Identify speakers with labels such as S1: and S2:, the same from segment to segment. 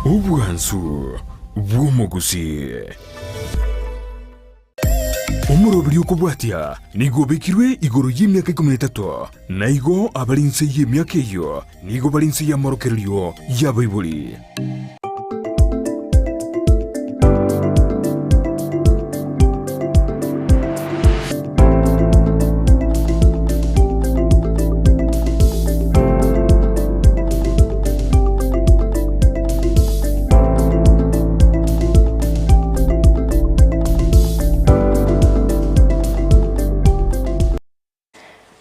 S1: Obwansu bw'omogusii. Omoroberi okobwatia nigo obekirwe igoro y'emiaka ikomi na etato, na igo abare inse y'emiaka eyio nigo bare inse y'amorokererio y'abaibori.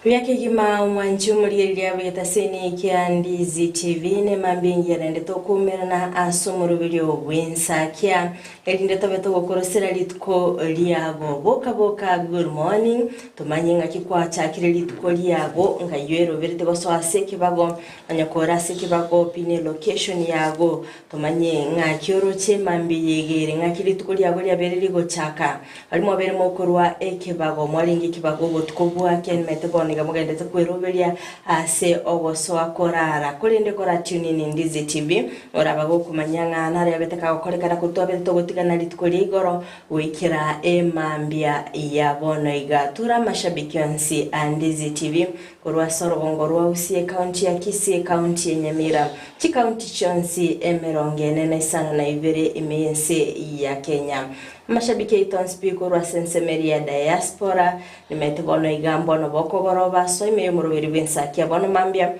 S2: Buya kegima omwanchi omorigereria bw'egetaseni kia Ndizi TV nemambia engiya naende tokoumerana ase omoroberio bw'ensakia erinde tobe togokorosera rituko riago boka boka good morning tomanye ng'aki kwachakire rituko riago ng'ai oeroberete gosoa ase ekebago onye kore ase ekebago pina elocation yago Tomanye ng'aki oroche mambia eyegere, ng'aki rituko riago riabeire rigochaka. Baria mwabeire mokorua ekebago, mwarenge ekebago obotuko bwake, nimanyete bono iga mogenderete kweroberia ase ogosoa korara. Korende kora tune in Ndizi TV, oraba gokomanya ng'a naro yabete kagokorekana ko twabete togotigana rituko ria igoro goikera emambia ya bono iga. Tura amashabiki onsi a Ndizi TV Korwa ase orogongo rwa Usi, ekaunti ya Kisii, ekaunti ya Nyamira, chikaunti chionsi emerongo ene na isano na ibere ime y'ense ya Kenya. Amashabiki aito onsi pi korwa ase ensemo eria ya diaspora, nimaete bono iga mbono bokogoroba asoa ime y'omoroberi bw'ensakia bono mambia,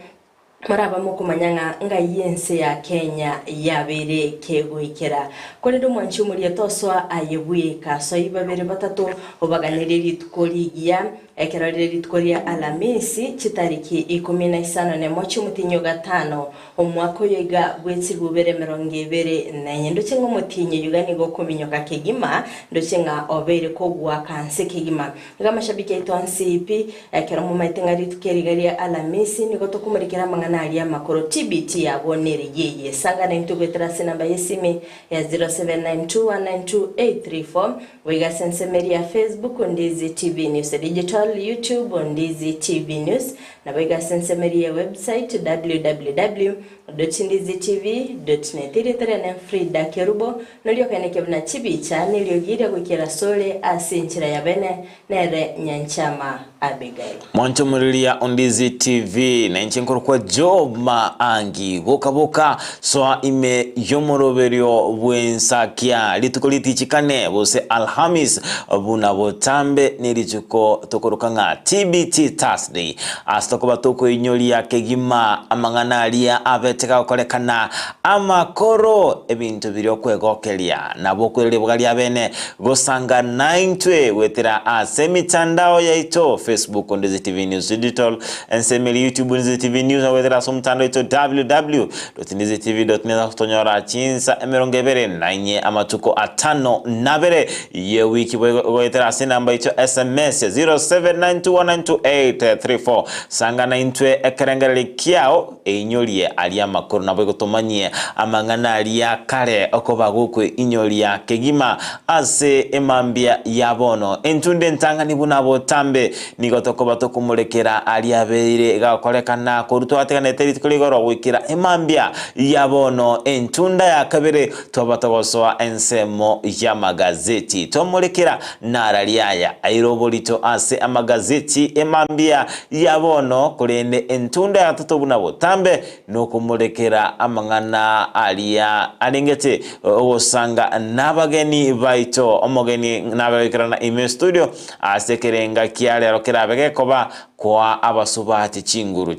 S2: Moraba mokomanya ng'a ngai y'ense ya Kenya yabeire kegoikera. Korende omwanchi omoria tosoa aye bweka, soi babere batato obaganerie rituko rigiya, ekero rire rituko ria Alamisi, chitariki ikomi na isano nemo chi'omotienyi o gatano, omwaka oyo iga bwe chirubere emerongo ebere na enye. Ndoche ng'a omotienyi oyo iga nigo okominyoka kegima, ndoche ng'a obeire kogoaka nse kegima. Iga amashabiki aito onsi pi, ekero momaete ng'a rituko eri iga ria Alamisi, nigo tokomorikera amang'ana aria amakoro TBT yabo nere yeye. Sangana intwe goetera ase enamba y'esimi ya 0792192834, goiga ase ensemo eria ya Facebook, Ndizi TV News Digital, YouTube, Ndizi TV News, naboigo ase ensemo eria ya website, www. Ndizitv.net. Erieta riane Frida Kerubo, noria okanekia buna chibicha neriogi ria goikera asore ase enchera ya bene, nere Nyanchama Abigail.
S3: Mwanchomoreria o Ndizi TV, na inche nkorokwa Job Maangi. Boka boka, soa ime y'omoroberio bw'ensakia. Rituko ritichikane, gose Alhamis, buna botambe nerituko tokoroka ng'a TBT Thursday. Ase tokoba tokoinyoria kegima amang'ana aria abete gagokorekana, amakoro, ebinto biria okwegokeria, nabo okwera riboga riabene, gosanga naintwe goetera ase emitandao yaito, Facebook Ndizi TV News Digital, ensemo eria YouTube Ndizi TV News, na goetera ase omotandao oito www.ndizitv.net ase tonyora chinsa emerongo ebere na inye amatuko atano na abere. Ye wiki boigo goetera ase enamba yaito SMS ya 0792192834. Sangana intwe ekerengererio kiao einyorie aria amakoro naboigo tomanyie amang'ana aria kare okoba gokoinyoria kegima ase emambia ya bono. Entunde entang'ani buna botambe nigo tokoba tokomorekera aria abeire gakorekana korwa twatiganete rituko rigoro goikera emambia ya bono. Entunda ya kabere Twaba togosoa ensemo y'amagazeti, twamorekera nara riaya aire oborito ase amagazeti emambia ya bono, korende entunda ya gatato buna botambe nokomorekera amang'ana aria arengete ogosanga nabageni baito. Omogeni nabe goikerana ime studio ase ekerenga kia rero kerabe gekoba Koa abasubati chinguru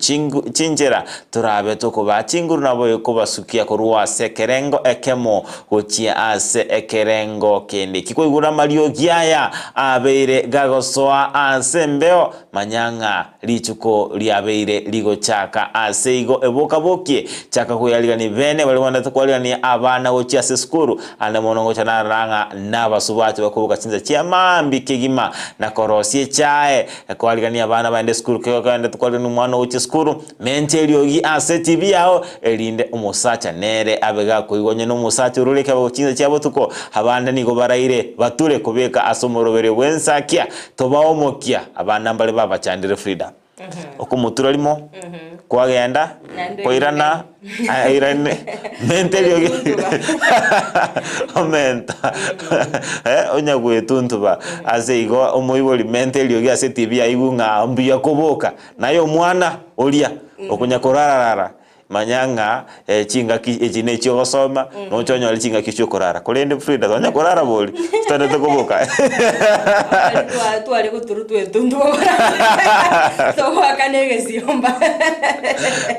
S3: chinchera torabe tokobaa chinguru naboigo kobasukia korwa ase ekerengo ekemo gochia ase ekerengo kende. Kikoigura amariogi aya abeire gagosoa ase embeo, manya ng'a rituko riabeire rigochaka. Ase igo eboka-bokie, chaka koyarigania bene baria bwanete kwarigania abana gochia ase esukuru, Ande mono ngocha narora ng'a nabasubati bakoboka chinsa chia mambia kegima na korosia echae, Kwarigania abana baende esukuru kegwa kegende kwarigania omwana ogochia esukuru, menta eriogi ase etibi yao, erinde omosacha nere abe gakoigwa onye nomosacha orure ekebago chinsa chia botuko. Abande nigo baraire bature kobeka ase omoroberio bw'ensakia, tobaomokia, abana mbare babachandire Frida. Okomotura rimo, kwagenda,
S2: Naende
S3: kwairana, airane, menta eriogi omenta eh, onya gwetuntuba. Ase igo omoibori menta eriogi ase etibi yaigwe ng'a mbuya koboka, naye omwana oria okonya korararara, manya ng'a chingaki echi ne chiogosoma, noche onyore chingaki chiokorara. Korende Frida tonya korara bori, totaete koboka.
S2: Twa- tware goturwa twetuntu togoakana egesiomba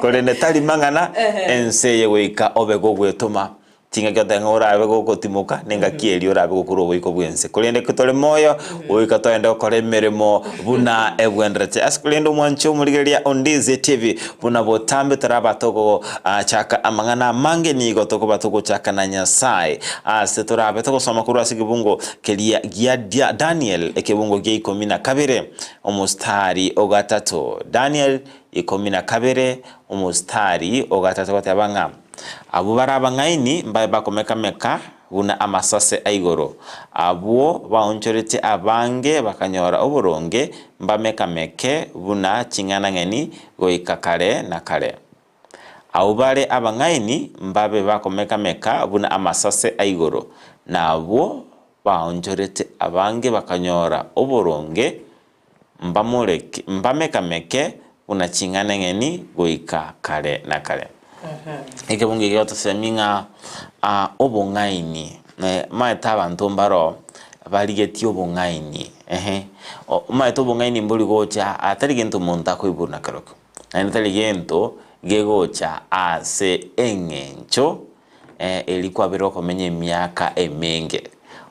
S3: Korende tari mang'ana, ense eye goika obe gogwetoma, Chingaki otebe ng'a orabe gogotimoka, nengaki eria orabe gokorwa oboiko bw'ense. Korende ekero tore moyo, goika togende gokora emeremo buna ebwenerete. Ase korende omwanche omorigereria o Ndizi TV, buna botambe toraba togochaka amang'ana amange nigo tokoba togochaka na Nyasae. Ase torabe togosoma korwa ase ekebungo keria gia Daniel, ekebungo gia ikomi na kabere, omostari o gatato. Daniel ikomi na kabere, omostari o gatato goteba ng'a. Abwo bare abang'aini mbabe bakomeka-meka buna amasase a igoro, abwo baonchorete abange bakanyora oboronge mbameka-meke buna ching'enang'eni goika kare na kare. Abwo bare abang'aini mbabe bakomeka-meka buna amasase a igoro, na abwo baonchorete abange bakanyora oboronge mbameka-meke buna ching'enang'eni goika kare na kare. Ekebungo eke gegotosemia ng'a obong'aini, omanyete abanto mbaro barigetie obong'aini ehe, omanyete obong'aini mbori gocha tari gento omonto akoiborwa nakerokio, naende tari gento gegocha ase eng'encho eria kwabeire okomenya emiaka emenge.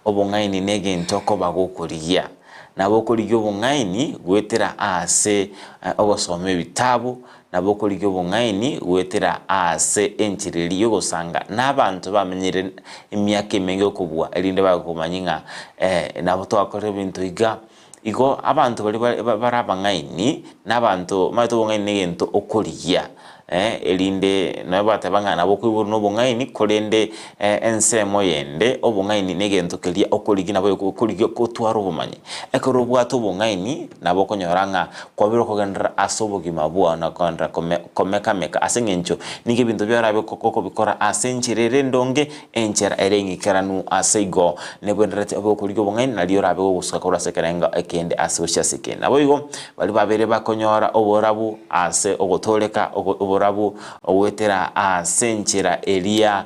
S3: Obong'aini negento okoba gokorigia. Nabo okorigia obong'aini goetera ase ogosoma ebitabu, nabo okorigia obong'aini goetera ase enchera eria yogosanga na abanto bamenyire emiaka emenge okobua erinde bagokomanyia ng'a nabo twakora ebinto iga. Igo abanto baria bare abang'aini, na abanto omanyete obong'aini negento okorigia, erinde nabo bateba ng'a nabo okoiborwa na obong'aini korende ensemo yende obong'aini negento keria okorigia nabo okorigia gotwara obomanyi. Ekero obwate obong'aini nabo okonyora ng'a kwabeire okogenderera ase obogima bwao na kogenderera komeka meka ase eng'encho nigo ebinto biarabe okobikora ase enchera ere endonge Enchera ere eng'ikeranu ase igo nebwenerete obe okorigia obong'aini nario orabe gogosuka korwa ase ekerengo ekende ase gochia ase ekende. Naboigo baria babere bakonyora oborabu ase ogotooreka oborabu goetera ase enchera eria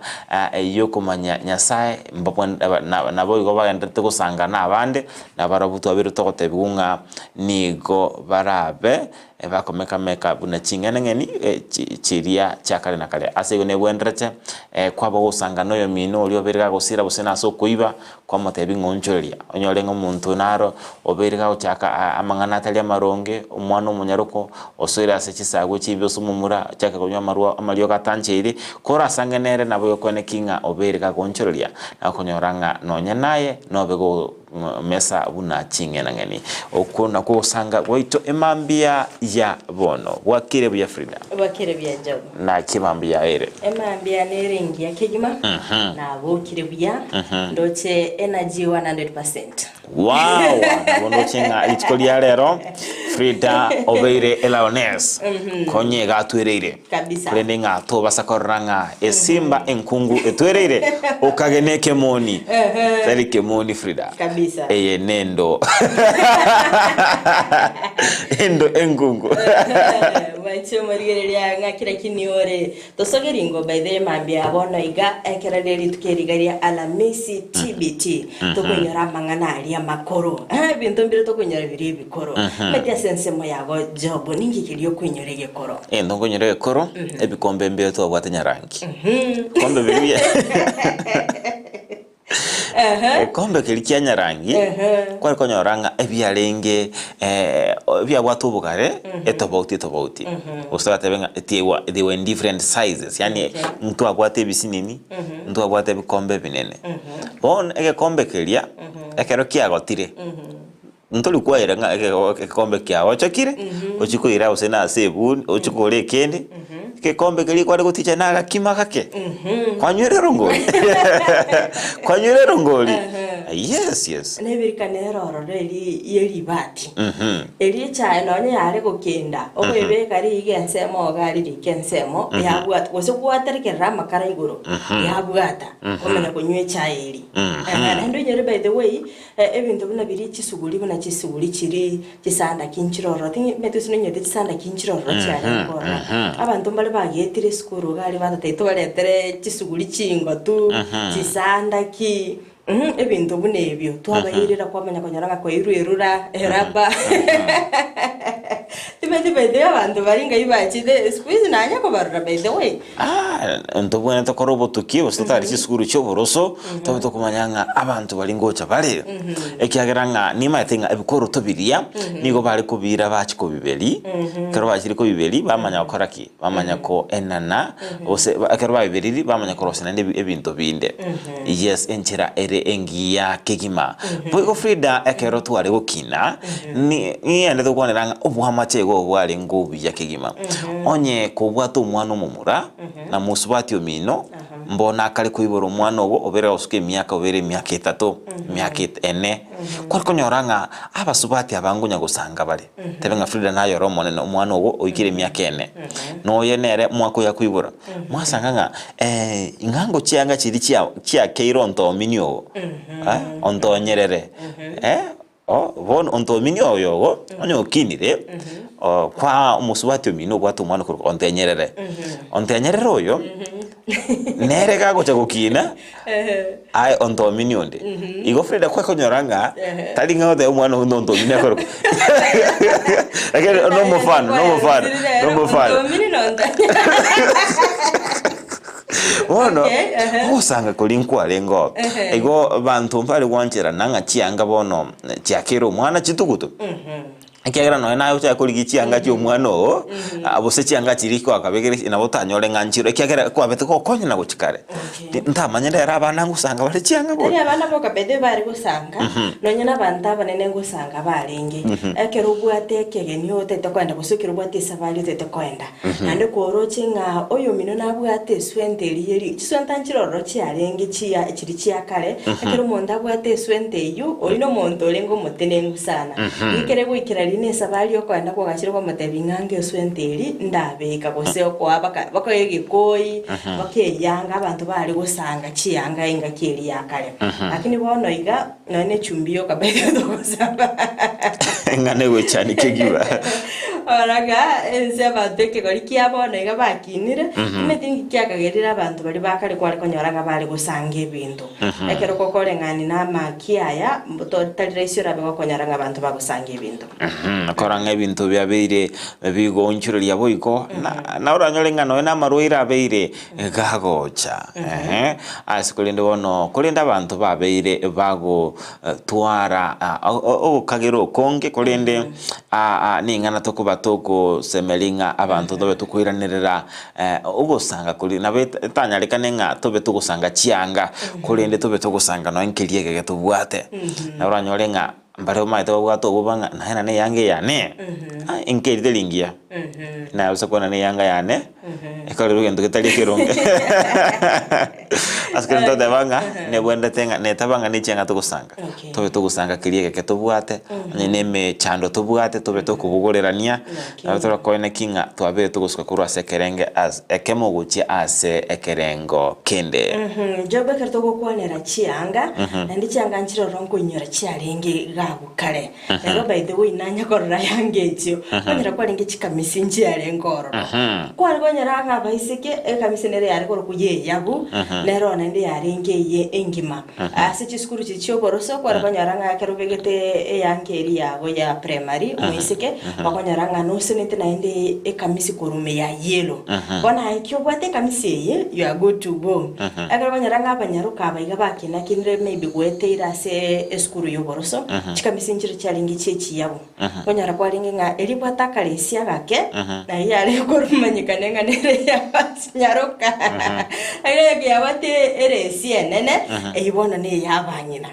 S3: y'okomanya Nyasae naboigo bagendererete gosanga nabande, nabarabwo twabeire togotebigwa ng'a nigo barabe Bakomeka-meka buna ching'enang'eni chiria chia kare na kare. Ase igo negwenderete kwaba ogosanga noyomino oria obeire gagosira gose nase okoiba, kwamotebia ng'a onchoreria. Onyore ng'a omonto naro obeire gagochaka amang'ana atari amaronge, omwana omonyaroko osoire ase chisagwe chimbe ase omomura, ochake konywa amarwa amariogo atancheiri, korasange nere nabo egokwaneki ng'a obeire gagoonchoreria, na okonyora ng'a nonya naye nobe go. Mesa buna ching'enang'eni. Okwo nakwo ogosanga gwaito emambia ya bono. Bwakire buya Frida?
S2: Bwakire buya Job.
S3: Naki emambia ere?
S2: Emambia nere engiya kegima, nabokire buya, ndoche energy 100%.
S3: Wow! Nabo ndoche ng'a rituko ria rero Frida obeire elioness konye iga atwereire.
S2: Kabisa.
S3: Korende ng'a tobasa korora ng'a esimba enkungu etwereire okage nekemoni. Tari kemoni Frida.
S2: Kabisa.
S3: Eye nendo. Endo enkungu.
S2: Mwanche omorigereria ng'a kera kini ore tosoge ringo by the way mambia bono iga ekero rie rituko eri iga ria Alamisi TBT tokonyora amang'ana aria amakoro ebinto mbire tokonyora biria ebikoro omanyete ase ensemo yago Job ninki keria okoinyora egekoro.
S3: Egento nkonyora egekoro, ebikombe mbire twabwate nyarangi. Ebikombe biria egekombe keria kia nyarangi, kware konyora ng'a ebiarenge ebiabwate obogare etobauti etobauti. Gose toratebe ng'a they were they were in different sizes yaani ntwabwate ebisinini, ntwabwate ebikombe ebinene. Bono egekombe keria, ekero kiagotire. Ntori kwaira ng'a egekombe kiao ochokire, ochie koira gose nase ebuni, ochie kogora ekende, egekombe keria kware goticha na agakima gake, kwanywera erongori, kwanywera erongori. Yes, yes.
S2: Nebirika nere ororo eri ye ribati. Erio echae nonya yare gokenda, okoyebeka riiga ensemo iga aria rika ensemo, yabwata, gose gwaterekerera amakara igoro, yabwata, omanya konywa echae eria. Ehe, naende oinyore by the way, ebinto buna biria chisuguri buna chisuguri chiria, chisandaki nchire ororo, timanyeti gose nonywete chisandaki nchire ororo chiarenge ororo. Abanto mbare bagetire esukuru iga aria batatebia tobaretere chisuguri chingotu, chisandaki, ebinto buna ebio. Twabairera kwamanya konyora ng'a kwairwe erura, eraba. Timanyeti by the way abanto baria ngai bachete siku hizi nanya kobarora by the way.
S3: Ah, ntobwenerete kore obotuki gose totari chisukuru chi'oboroso, tobe tokomanya ng'a abanto baria ngocha bare, ekiagera ng'a nimaete ng'a ebikoroto biria, nigo bare kobiira bachia kobiberi, ekero bachire kobiberi bamanya gokora ki? Bamanya koenana, gose ba ekero babiberiri bamanya korosia naende ebi ebinto binde. Yes, enchera ere engiya kegima. Boigo Frida ekero tware gokina, ni niende tokwanera ng'a oboamache igo bwarenge obuya kegima. Onye kobwate omwana omomura, na mosubati omino, mbono akare koibora omwana obo obere gosuka emiaka obere emiaka etato, emiaka et ene, kware konyora ng'a abasubati aba ngonya gosanga bare, tebe ng'a Frida naye ore omonene omwana ogo oikire emiaka ene, na oye nere omwaka oyo akoibora, mwasanga ng'a ing'a ngochianga chiria chia chiakeire ontoomini ogo, ontonyerere, bono ontoomini oyo ogo, onye okinire, kwaa omosubati omino obwate omwana okorokwa ontenyerere, ontenyerere oyo, nere gagocha gokina, aye ontoomini onde. Igo Frida kwakonyora ng'a, tari ng'a goteba omwana oyio nontoomini akorokwa lakini nomofano nomofano nomofano.
S2: Ontoomini na ontenyerere.
S3: Bono,
S2: Okay, ehe.
S3: ogosanga koria nkwarenge oo.
S2: Ehe.
S3: Igo abanto mbare gwancherana ng'a chianga bono chiakeire omwana chitugutu. Ekiagera nonya naye ochake korigia chianga chia omwana oo, ah, gose chianga chiria kwakabekire nabo otanyore ng'a nchire ekiagera kwabete gokonyana gochia kare.
S2: Okay.
S3: Ntamanyete ere abana ngosanga bare chianga
S2: Tari
S3: bono.
S2: abana boka by the way bare gosanga, nonya na abanto abanene ngosanga barenge. Ekero obwate ekegeni otagete koenda gose ekero obwate esabari otagete koenda, Naende kworoche ng'a oyomino nabwate eswenta eria eri, chiswenta nchire ororo chiarenge chiya chiria chia kare, ekero omonto abwate eswenta eyio, oyio nomonto orenge omotenengu sana. Ekere goikera riria na esabari okoenda kwagachire kwamotebia ng'a ange eswenta eria ndabeka gose okoa baka baka egekoi, baka eyanga abanto bare gosanga chiyanga engaki eria ya kare. Lakini bono iga, nonya ne echumbi yoka by the way togosaba.
S3: Ng'a negochani kegima.
S2: Oraga ense abanto ekegori kia bono iga bakinire, timanyeti ninki kiakagerire abanto baria ba kare kware konyora ng'a bare gosanga ebinto. Ekero gokoreng'ani na amaki aya, mbo- tari rahisi orabe gokonyora ng'a abanto bagosanga ebinto.
S3: Kora ng'a ebinto biabeire bigoonchoreria boigo, na na oranyore ng'a nonya na amarwaire abeire gagocha. Ehe, ase korende bono, korende abanto babeire bagotwara ogokagera okonge, korende ning'ana tokoba togosemeria ng'a abanto tobe tokoiranerera ogosanga koria, nabo etanyarekane ng'a tobe togosanga chianga, korende tobe togosanga nonya nkeria egege tobwate. Nabo oranyore ng'a mbare omanyete babwate oboba ng'a naye nane eyanga eyane, enka eria teri engiya, naye gose kwana na eyanga yane, ekorerwe egento getari ekeronge. Ase kero toteba ng'a nebwenerete ng'a netaba ng'a ne chianga togosanga,
S2: Okay.
S3: tobe togosanga keria egeke tobwate, onye na emechando tobwate tobe tokobogolerania,
S2: Okay.
S3: nabo torakoine ki ng'a twabere togosuka korwa ase ekerenge ase ekemo gochia ase ekerengo kende.
S2: Job ekero togokwanera chianga, naende chianga nchire ororo nkoinyora chiarenge iga abwo kare. Ero by the way nanya korora yanga echio, konyora kwarenge chikamisi nchiarenge ororo. Kware konyora ng'a abaiseke, ekamisi nere yare korokwa ya eyabu, nero naende yarenge eye engima. Ase chisukuru chiria chi'oboroso, kware konyora ng'a ekero obegete eyanga eria yago ya primary, omoiseke, okonyora ng'a nosenete naende ekamisi korwa ime ya yellow. Bono aye ki obwate ekamisi eye, you are good to go. Ekero okonyora ng'a abanyaroka aba iga bakinakinire maybe goeteire ase esukuru y'oboroso, chikamisi nchire chiarenge chie chiyabu. Okonyora kwarenge ng'a eria ebwate akaresi agake, naye yare koromanyekana ng'a nere yabanyaroka. Lakini eke yabwate eresi enene, eyio bono neyabang'ina.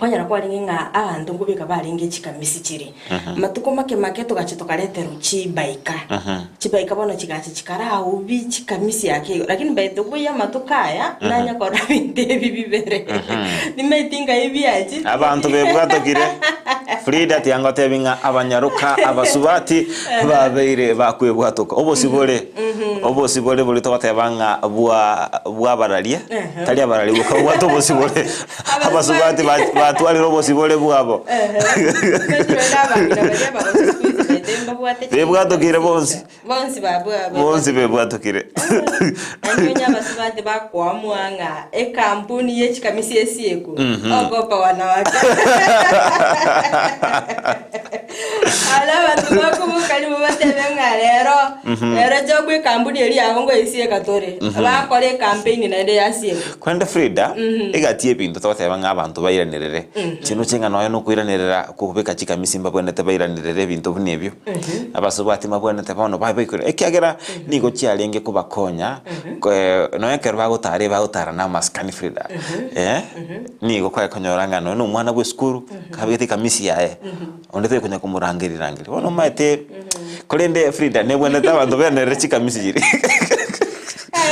S2: Nkonyora kwarenge ng'a abanto nkobeka barenge chikamisi chiria. Amatuko make make togacha tokareterwa chibaika. Chibaika bono chigacha chikaragwa pi chikamisi ake igo. Lakini by the way amatuko aya, nanya korora binto ebi bibere. Nimaeti ngai biachete.
S3: Abanto bebwatokire. Frida tiangotebi ng'a abanyaroka abasubati babeire bakwebwatoka. Obosibore, obosibore boria togoteba ng'a bwa bwabararia, tari abararia boka babwate obosibore. Abasubati batwarire obosibore bwabo. Bebwatokire bonsi.
S2: Bonsi babwa
S3: Bonsi bebwatokire.
S2: Naende onye abasubati bakoamua ng'a ekampuni ye chikamisi esieku, ogopa wanawake. Ara abanto bakoboka nigo batebe ng'a rero, rero job ekampuni eria yago ngoesieka tore. Bakore ecampaign naende yasiekwa.
S3: Korende Frida, egati y'ebinto togoteba ng'a abanto bairanerere, chindoche ng'a nonya nokoiranerera kobeka chikamisi mbabwenerete bairanerere ebinto buna ebio, abasubati mbabwenerete bono babe baikure, ekiagera nigo chiarenge kobakonya nonya ekero bagotara ebagotara na amasikani Frida, eh, nigo kware konyora ng'a nonya na omwana bwa esukuru, kabegete ekamisi yaye, onde tari konya komorangeria rangeria. Bono omanyete, korende Frida nebwenerete abanto bairanerere chikamisi chiria.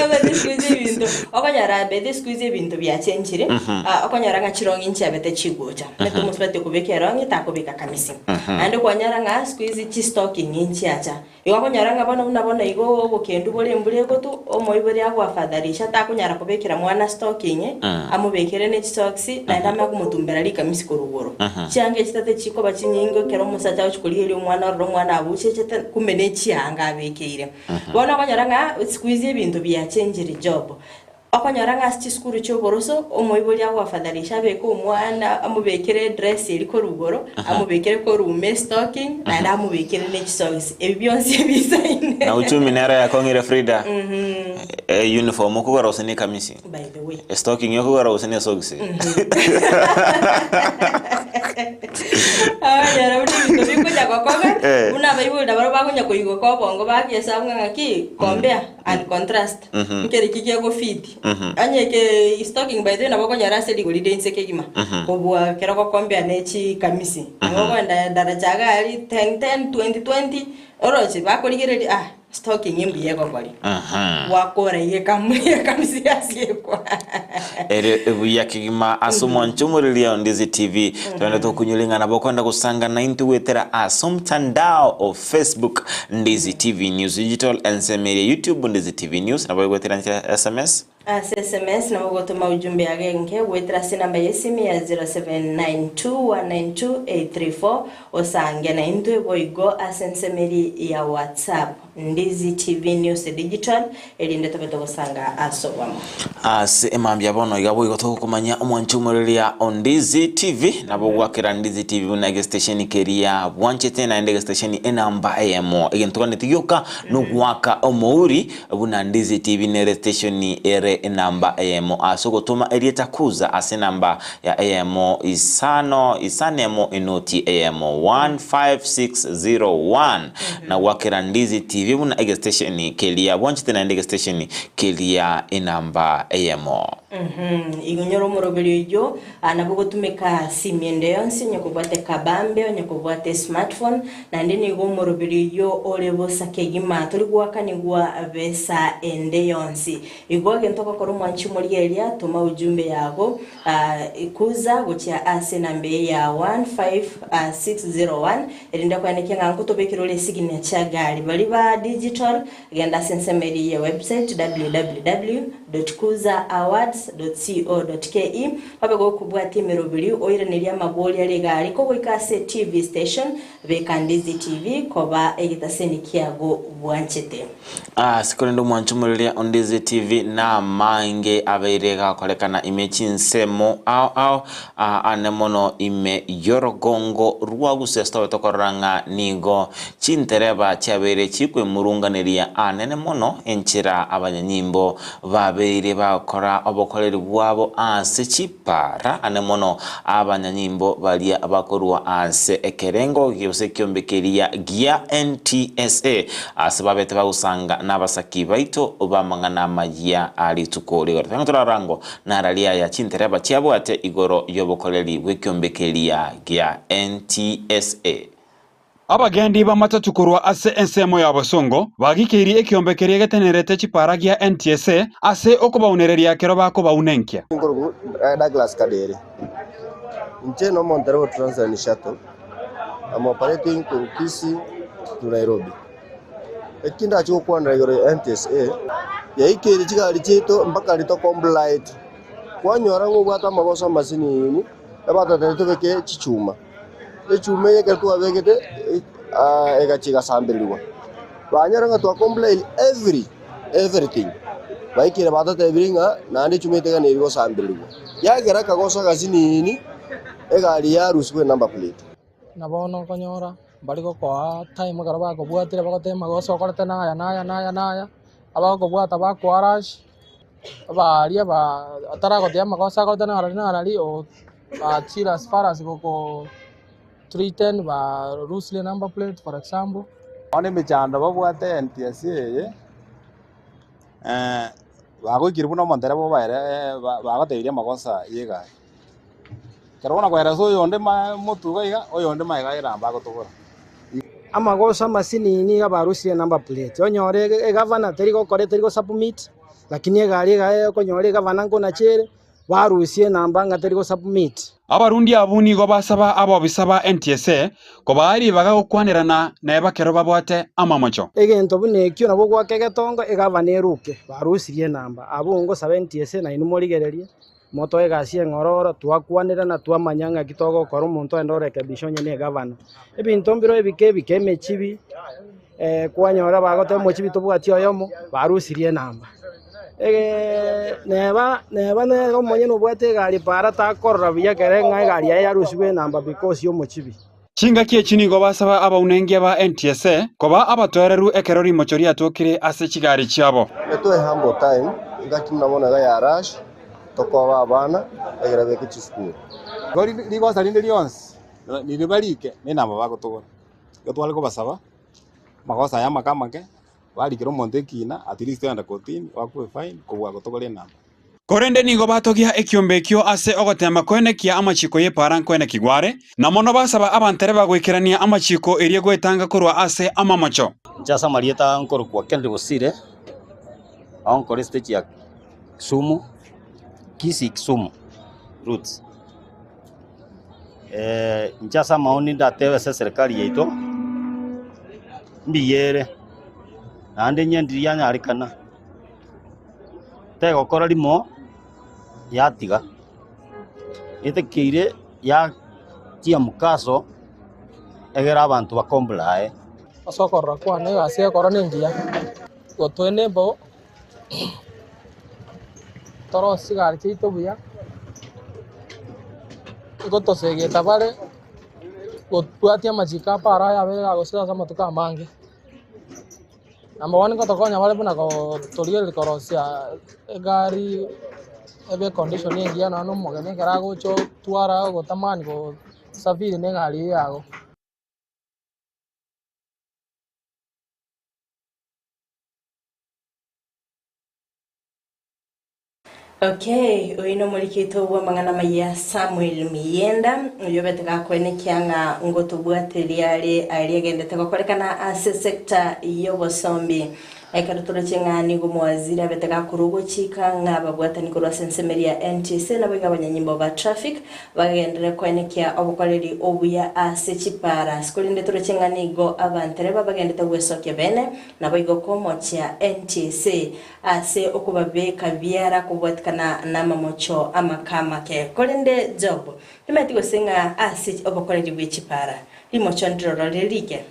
S2: Omanyete siku hizi ebinto, okonyora bethe siku hizi ebinto biachenchire, ah, okonyora ng'a chirong'i nchiabete chigocha. Omanyete omosubati okobeka erong'i takobeka kamisi. Naende kwanyora ng'a siku hizi chistocking nchiacha. Igo okonyora ng'a bono buna bono igo obokendu bore embura egotwa, omoibori agoafadhalisha takonyara kobekera mwana stocking, amobekere ne chisocks, naende amanye komotumbera rikamisi korwa igoro. Chianga echi tate chikoba chinyinge ekero omosacha agochia korigereria omwana orore omwana abuchechete kumbe ne chianga abekeire. Bono okonyora ng'a siku hizi ebinto biachenchire job. Okonyora ng'a ase chisukuru chi'oboroso, omoibori agoafadhalisha abeke omwana amobekere edress eria korwa igoro, amobekere korwa ime estocking, naende amobekere ne chisogisi. Ebi bionsi ebisaine.
S3: Na uchumi nere yakong'ire Frida. Eh, uniform okogora gose ne ekamisi.
S2: By the way.
S3: Estocking okogora gose ne esogisi.
S2: Okonyora buna ebinto bikonya gokoga,
S3: Eh.
S2: buna abaibori nabarabwo bakonya koigoka obongo bagesabu ng'a ng'aki, compare and contrast. Nkere ki kegofit? Onye eke stocking by the way nabo okonyora ase rigori ria inse kegima kobua ekero ogokompea ne chikamisi. Nabo okogenda daraja iga aria 10 10 20 20 oroche bakorigereria ah stocking mbuya egokoria. Gwakora iga ekamuri ekamisi yasiekwa.
S3: Ere buya kegima ase omwancho omoreri o Ndizi TV togende tokunyore ng'a nabo okoenda gosanga naintwe goetera ase omtandao o Facebook Ndizi TV News Digital, ensemo eria YouTube Ndizi TV News, nabo ogoetera enchera ya sms.
S2: Ase sms nabo ogotoma ujumbe agenke goetera ase enamba y'esimi ya 0792192834 osange naintwe boigo ase ensemo eria ya WhatsApp Ndizi TV News Digital erinde tobe togosanga ase obwamo.
S3: Ase emambia bono iga boigo togokomanyia omwanchi omoreria o Ndizi TV nabo ogwakera Ndizi TV buna egesitesheni keria bwanchete naende egesitesheni enamba eyemo egento gane tigioka nogwaka omouri buna Ndizi TV nere station ere enamba eyemo ase ogotoma erieta kuza ase enamba ya eyemo isano isano emo enoti eyemo 15601 na gwakera Ndizi TV buna egestation keria bwanchete naende egestation keria enamba eyemo.
S2: Igo nyora omoroberio oyio nabo ogotumeka simu ende yonsi onye kobwate kabambe onye kobwate smartphone naende nigo omoroberio oyio ore bosa kegima tori goakanigwa besa ende yonsi. Igo egento ogokora omwanchi omorigereria toma ujumbe yago kuza gochia ase enamba eye ya 15601 Erinde koenekia ng'a nkotobekera ore esigina chia gari baria ba digital, genda ase ensemo eria ye website www.kuzaawards.co.ke obe gokobwatia emeroberio oiranerie amaboria are egari kogoika ase TV station beka Ndizi TV koba egetaseni kiago bwanchete.
S3: Ase korende omwancho omoreria o Ndizi TV namange abeire gakorekana ime chinsemo ao ao Aane mono ime y'orogongo rwa Gusii ase tobe tokorora ng'a nigo chintereba chiabeire chikwemurunganeria aanene mono enchera abanyanyimbo babeire. babeire bagokora obokoreri bwabo ase chipara ane mono abanyanyimbo baria bakorwa ase ekerengo gose ekiombe keria gia NTSA ase babete bagosanga nabasaki baito b'amang'ana amayia a rituko rigoro. Tang'a torarango nararia aya chintereba chiabwate igoro y'obokoreri bw'ekiombe keria gia NTSA.
S4: Abagendi b'amatatu korwa ase ensemo ya bosongo bagikeirie ekiombe keria getenerete chipara gia NTSA ase okobaunereria ekero bakobaunenkia.
S5: Nkorokwa Douglas Kadere. Inche nomontereba o Transline Shuttle. I'm operating korwa Kisii to Nairobi. Eki ndache gokwanera igoro ya NTSA, yaikeire chigari chiaito mpaka riria tocomplied. Kwanyora ng'a obwate amagoso amasinini, ebatotebia tobeke chichuma. Echuma eye ekero twabegete egachia egasambererigwa, banyora ng'a twa complain every everything, baikire batotebirie ng'a naende echuma eye teganeri gosambererigwa. Yagera akagoso agasinini, egari yarusigwa enumber plate.
S6: Na bono okonyora mbari gokoa time ekero bakobwatire bagoteba amagoso okorete naya naya naya naya, abagokobwata bakoa rush, abaria ba ataragotebia amagoso akorete narari narari o bachire as far as goko threaten ba loose number plate for example.
S7: Bono emechando babwate NTSA eye, bagoikire buna omontereba obaere bagotebirie amagosa ya egari. Ekero bono koeresa oyonde motuga iga, oyonde magega aye agotobora.
S8: Amagoso amasinini iga barusirie number plate, onyore egavana teri gokora teri gosubmit, lakini egari iga okonyora egavana nkonacha ere, barusie enamba ng'a teri gosubmit.
S4: Abarundi abwo nigo basaba abobisa ba NTSA kobaa ribaga gokwanerana neba kero babwate amamocho.
S8: Egento buna ekio nabo goaka egetongo egavana eruke, barusirie enamba. Abwo ngosaba NTSA nainwe morigererie, Motoe egasi eng'ororo, twakwanerana, twamanya ng'aki togokora omonto ogende orekebisha onye negavana. Ebinto mbiro ebike ebike emechibi, kwanyora bagoteba omochibi tobwati oyomo, barusirie enamba. Neba neba nere omonyene obwate egari para takorora buya ekere ng'a egari yaye yarusigwe enamba because ya omochibi.
S4: Chingaki echi nigo basaba abaunengia ba NTSA koba abatoereru ekero rimocho riatokire ase chigari chiabo.
S5: Etoe humble time, engaki buna bono iga ya rush, tokoba abana egere beke chisukuru.
S7: Igo rigosa rinde rionsi riria barike nenamba bagotogora. Igo tware kobasaba amagoso aya amake amake, barikere omonto ekina at least ogenda kotini oakwe efine kobua gotogora enamba.
S4: Korende nigo batogia ekiombe ekio ase ogoteema koenekia amachiko y'epaara nkoenekigwa are, na mono basaba abantereba goikerania amachiko erio goetanga korwa ase amamocho.
S9: Inche ase amarieta nkorokwa Kennedy Bosire, ao nkore estage ya Kisumu, Kisii Kisumu routes. Inche ase amaoni ndatebe ase eserekari yaito, mbuya ere, naende inye ndiri yanyarekana. Tegokora rimo yatiga, etekeire yatia mokaso egere abanto bakomburae.
S6: Ase okorora kwane egasi egekora nengiya, gotoenable torosie chigari chiaito buya, ngotosegeta bare gotwatia amachiko a para aya abeire agosira ase amatuko amange. Number one ngotokonya bare buna torigereria korosia egari ebe econdition engiya nonya na omogeni ekero agocha otwara ogotamani gosafiri na egari eywo yago.
S2: Okay, oyo nomoriki oito bw'amang'ana amaya Samuel Miyenda, oyio obete gakoenekia ng'a ngotobwateria are aria agendete gokorekana ase sector y'obosombi. Ekero toroche ng'a nigo omowaziri abete gakorwa ogochika ng'a ababwatani korwa ase ensemo eria ya NTSA naboigo abanyanyimbo ba traffic bagenderere koenekia obokoreri obuya ase chipara. Korende toroche ng'a nigo abantereba bagendete gwesokia bene naboigo komochia NTSA Ase okobabeka biara kobwatikana namamocho amake amake. Korende Job timanyeti gose ng'a ase obokoreri bwe chipara rimocho ndiroro rire rike.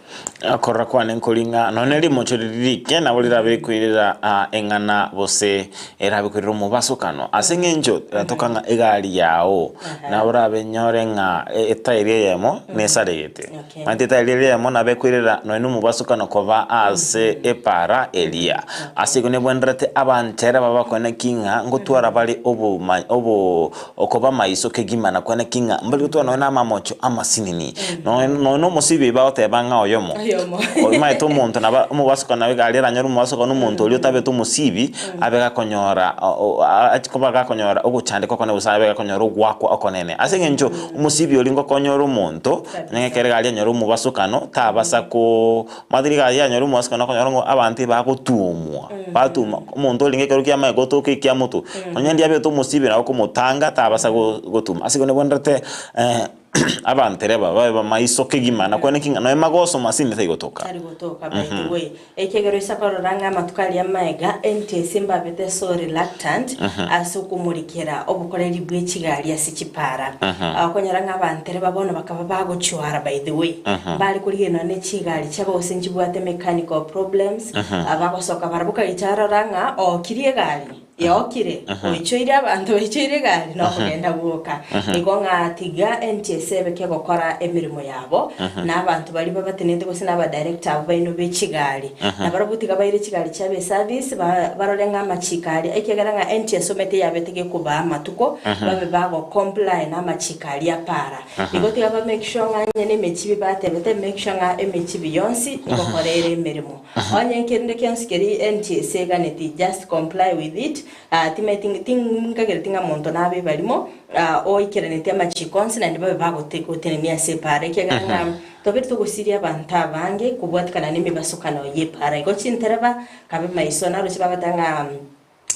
S3: Okorora kwane nkori ng'a nonya rimocho rire rike nabo. rirabe rikoirera ah, eng'ana gose erabe koirera omobasokano ase eng'encho eratoka ng'a egari yao nabo orabe nyore ng'a e- etairi eyemo nesaregete.
S2: Okay.
S3: Omanyete etairi eria eyemo nabo ekoirera nonye na omobasokano koba ase epara eria. Ase igo nebwenerete abanto ere babakoe naki ng'a ngotwara bare oboma obo okoba maiso kegima na kwane ki ng'a mbari gotwara nonya na amamocho amasinini. Nonya nonya na omosibi bagoteba ng'a oyomo.
S2: Oyomo.
S3: Omaete omonto nabo omobasuka nabe egari eranyore omobasuka na omonto oria otabete omosibi, abe gakonyora o- o achi koba gakonyora ogochandeka okonene gose abe gakonyora ogoakwa okonene. Ase eng'encho omosibi oria ngokonyora omonto, onye ekero egari enyore omobasukano, tabasa koo Omanyete rigaga rianyora omwasiko nokonyora ng'a abanto ebagotuomwa, batuma omonto orenge ekero kiamaye gotoka ekiamoto, onye ndiabete omosibe nabo okomotanga tabasa go gotuma. Ase igo nibwenerete abantereba babe bamaiso kegima na kwane ki ng'a nonya magosoma ase ime tari gotoka.
S2: Tari gotoka by the way. Ekiagera oisa korora ng'a amatuko aria amaega NTSA mbabete so reluctant ase okomorikera obokoreri bwe chigari ase chipara. Okonyora ng'a abantereba bono bakaba bagochwara by the way. Mbare korigia nonya ne chigari chiabo gose nchibwate mechanical problems, bagosoka barabwo kagicha arora ng'a ookirie egari, yaokire, oichoire abanto baichoire egari nokogenda gwoka. Igo ng'a tiga NTSA ebe kegokora emeremo yabo, na abanto baria babatenenete gose na abadirector abwo baino be chigari, nabarabwo tiga baire chigari chiabo eservice ba barore ng'a amachiko aria, ekiagera ng'a NTSA omanyete yabete gekobaa amatuko, babe bago comply na amachiko aria para. Igo tiga ba make sure ng'a onye nemechibi batebete make sure ng'a emechibi yonsi ngokora ere emeremo. Onye kerinde kionsi keri NTSA eganeti just comply with it ah timanyeti tinkagereti ng'a monto nabe ebarimo ah oikeraneti amachiko onsi naende babe bagote gotenenia ase epaara ekiagera ng'a tobere togosiria abanto abange kobwatikana na emebasokano ye epaara. Igo chintereba kabe maiso naroche bagoteba ng'a.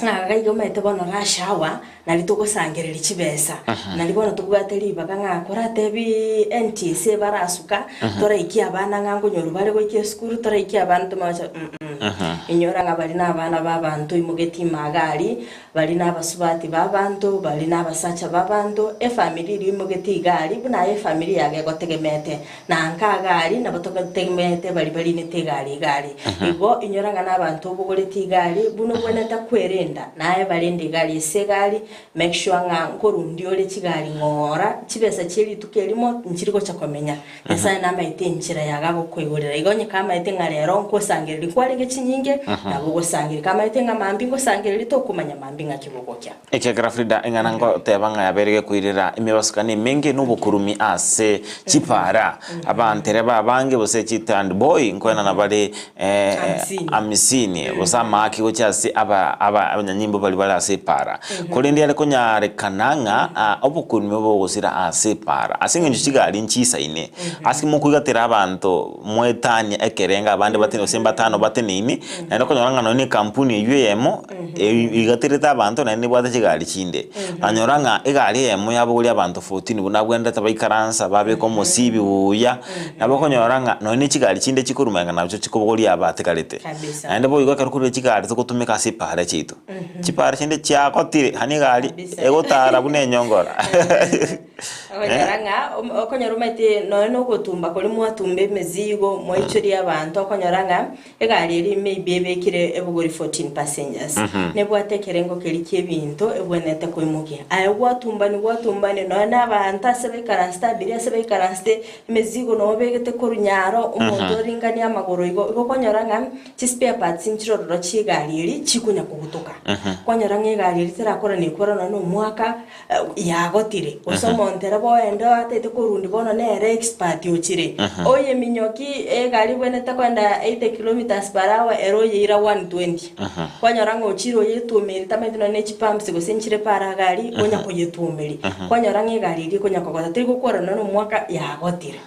S2: Ng'a iga iga omanyete bono rush hour nari togosangereria chibesa, nari bono tobwate ribaga ng'a koratebi NTSA barasuka, toraikie abana ng'a nkonyorwa bare goika esukuru, toraikie abana tomanye gocha mm inyora ng'a baria na abana ba abanto oimogetie imaga aria, baria na abasubati ba abanto, baria na abasacha ba abanto, efamiri eria oimogetie iga aria, buna aye efamiri yago egotegemeete. Na nka gari nabo togotegemeete baria barinete egari igari. Igo inyora ng'a nabanto obogoretie igari buna obwenerete kwerenda, naye barende egari ase egari, make sure ng'a nkorundia ore chigari ng'ora, chibesa chie rituko erimo nchiri gocha komenya. Nyasaye namaete enchera yago agokoigorera. Igo onye kamaete ng'a rero nkosangereria nkwarenge chinyinge, nabo ogosangereria. Kamaete ng'a mambia ngosangereria tokomanya mambia ng'aki bogokia.
S3: Ekiagera Frida eng'ana ngoteba ng'a yabeire gekoirera emebasukano emenge na obokurumi ase chipaara. Abantereba abange gose chitandboy nkoenana bare amisini gose amaaki gochia ase abanyanyimbo baria bare ase epaara. Korende yare konyarekana ng'a obokurumi obo bogosira ase epaara ase eng'encho chigari nchisaine ase mokoigatera abanto mwetania ekerengo abande batene gose mbatano bateneine naende okonyora ng'a nonye na ekampuni eywo eyemo Eigaterete abanto naende nebwate chigari chinde. Nanyora ng'a egari eyemo yabogoria abanto 14 buna abwenerete baikaransa babeka omosibi buya, nabo okonyora ng'a nonye ne chigari chinde chikorwa magega nachio chikobogoria aba atigarete.
S2: Kabisa.
S3: Naende boigo ekero korire chigari togotumeka ase epaara chiaito, chipaara chinde chiagotire, yaani egari
S2: Kabisa.
S3: egotara buna enyongora.
S2: Okonyora ng'a om- okonyora omanyete nonye na ogotumba koria mwatumba emezigo, mwaichoria abanto, okonyora ng'a Egari eria maybe ebekire ebogori 14 passengers, nebwate ekerengo keria ki'ebinto ebwenerete koimokia. Aye gwatumbani gwatumbani nonya na abanto ase baikaransete abiria ase baikaransete, emezigo noo obegete korwa nyaro, omonto oringanie amagoro igo, igo okonyora ng'a chispare parts nchire ororo chi'egari eria chikonya kogutoka. Kwanyora ng'a egari eria terakora nekora nonya na omwaka, yagotire, gose omontereba oende oatete korundi bono nere expert ochire, oyeminyoki egari ebwenerete koenda 80 kilometers per hour ere oyeira 120. Kwanyora ng'a ochire oyetuomeiri tamanyeti nonye ne chipumps gose nchire para gari onya koyetuomeria. Kwanyora ng'a egari eria ekonya kogota teri gokora nonye na omwaka yagotire.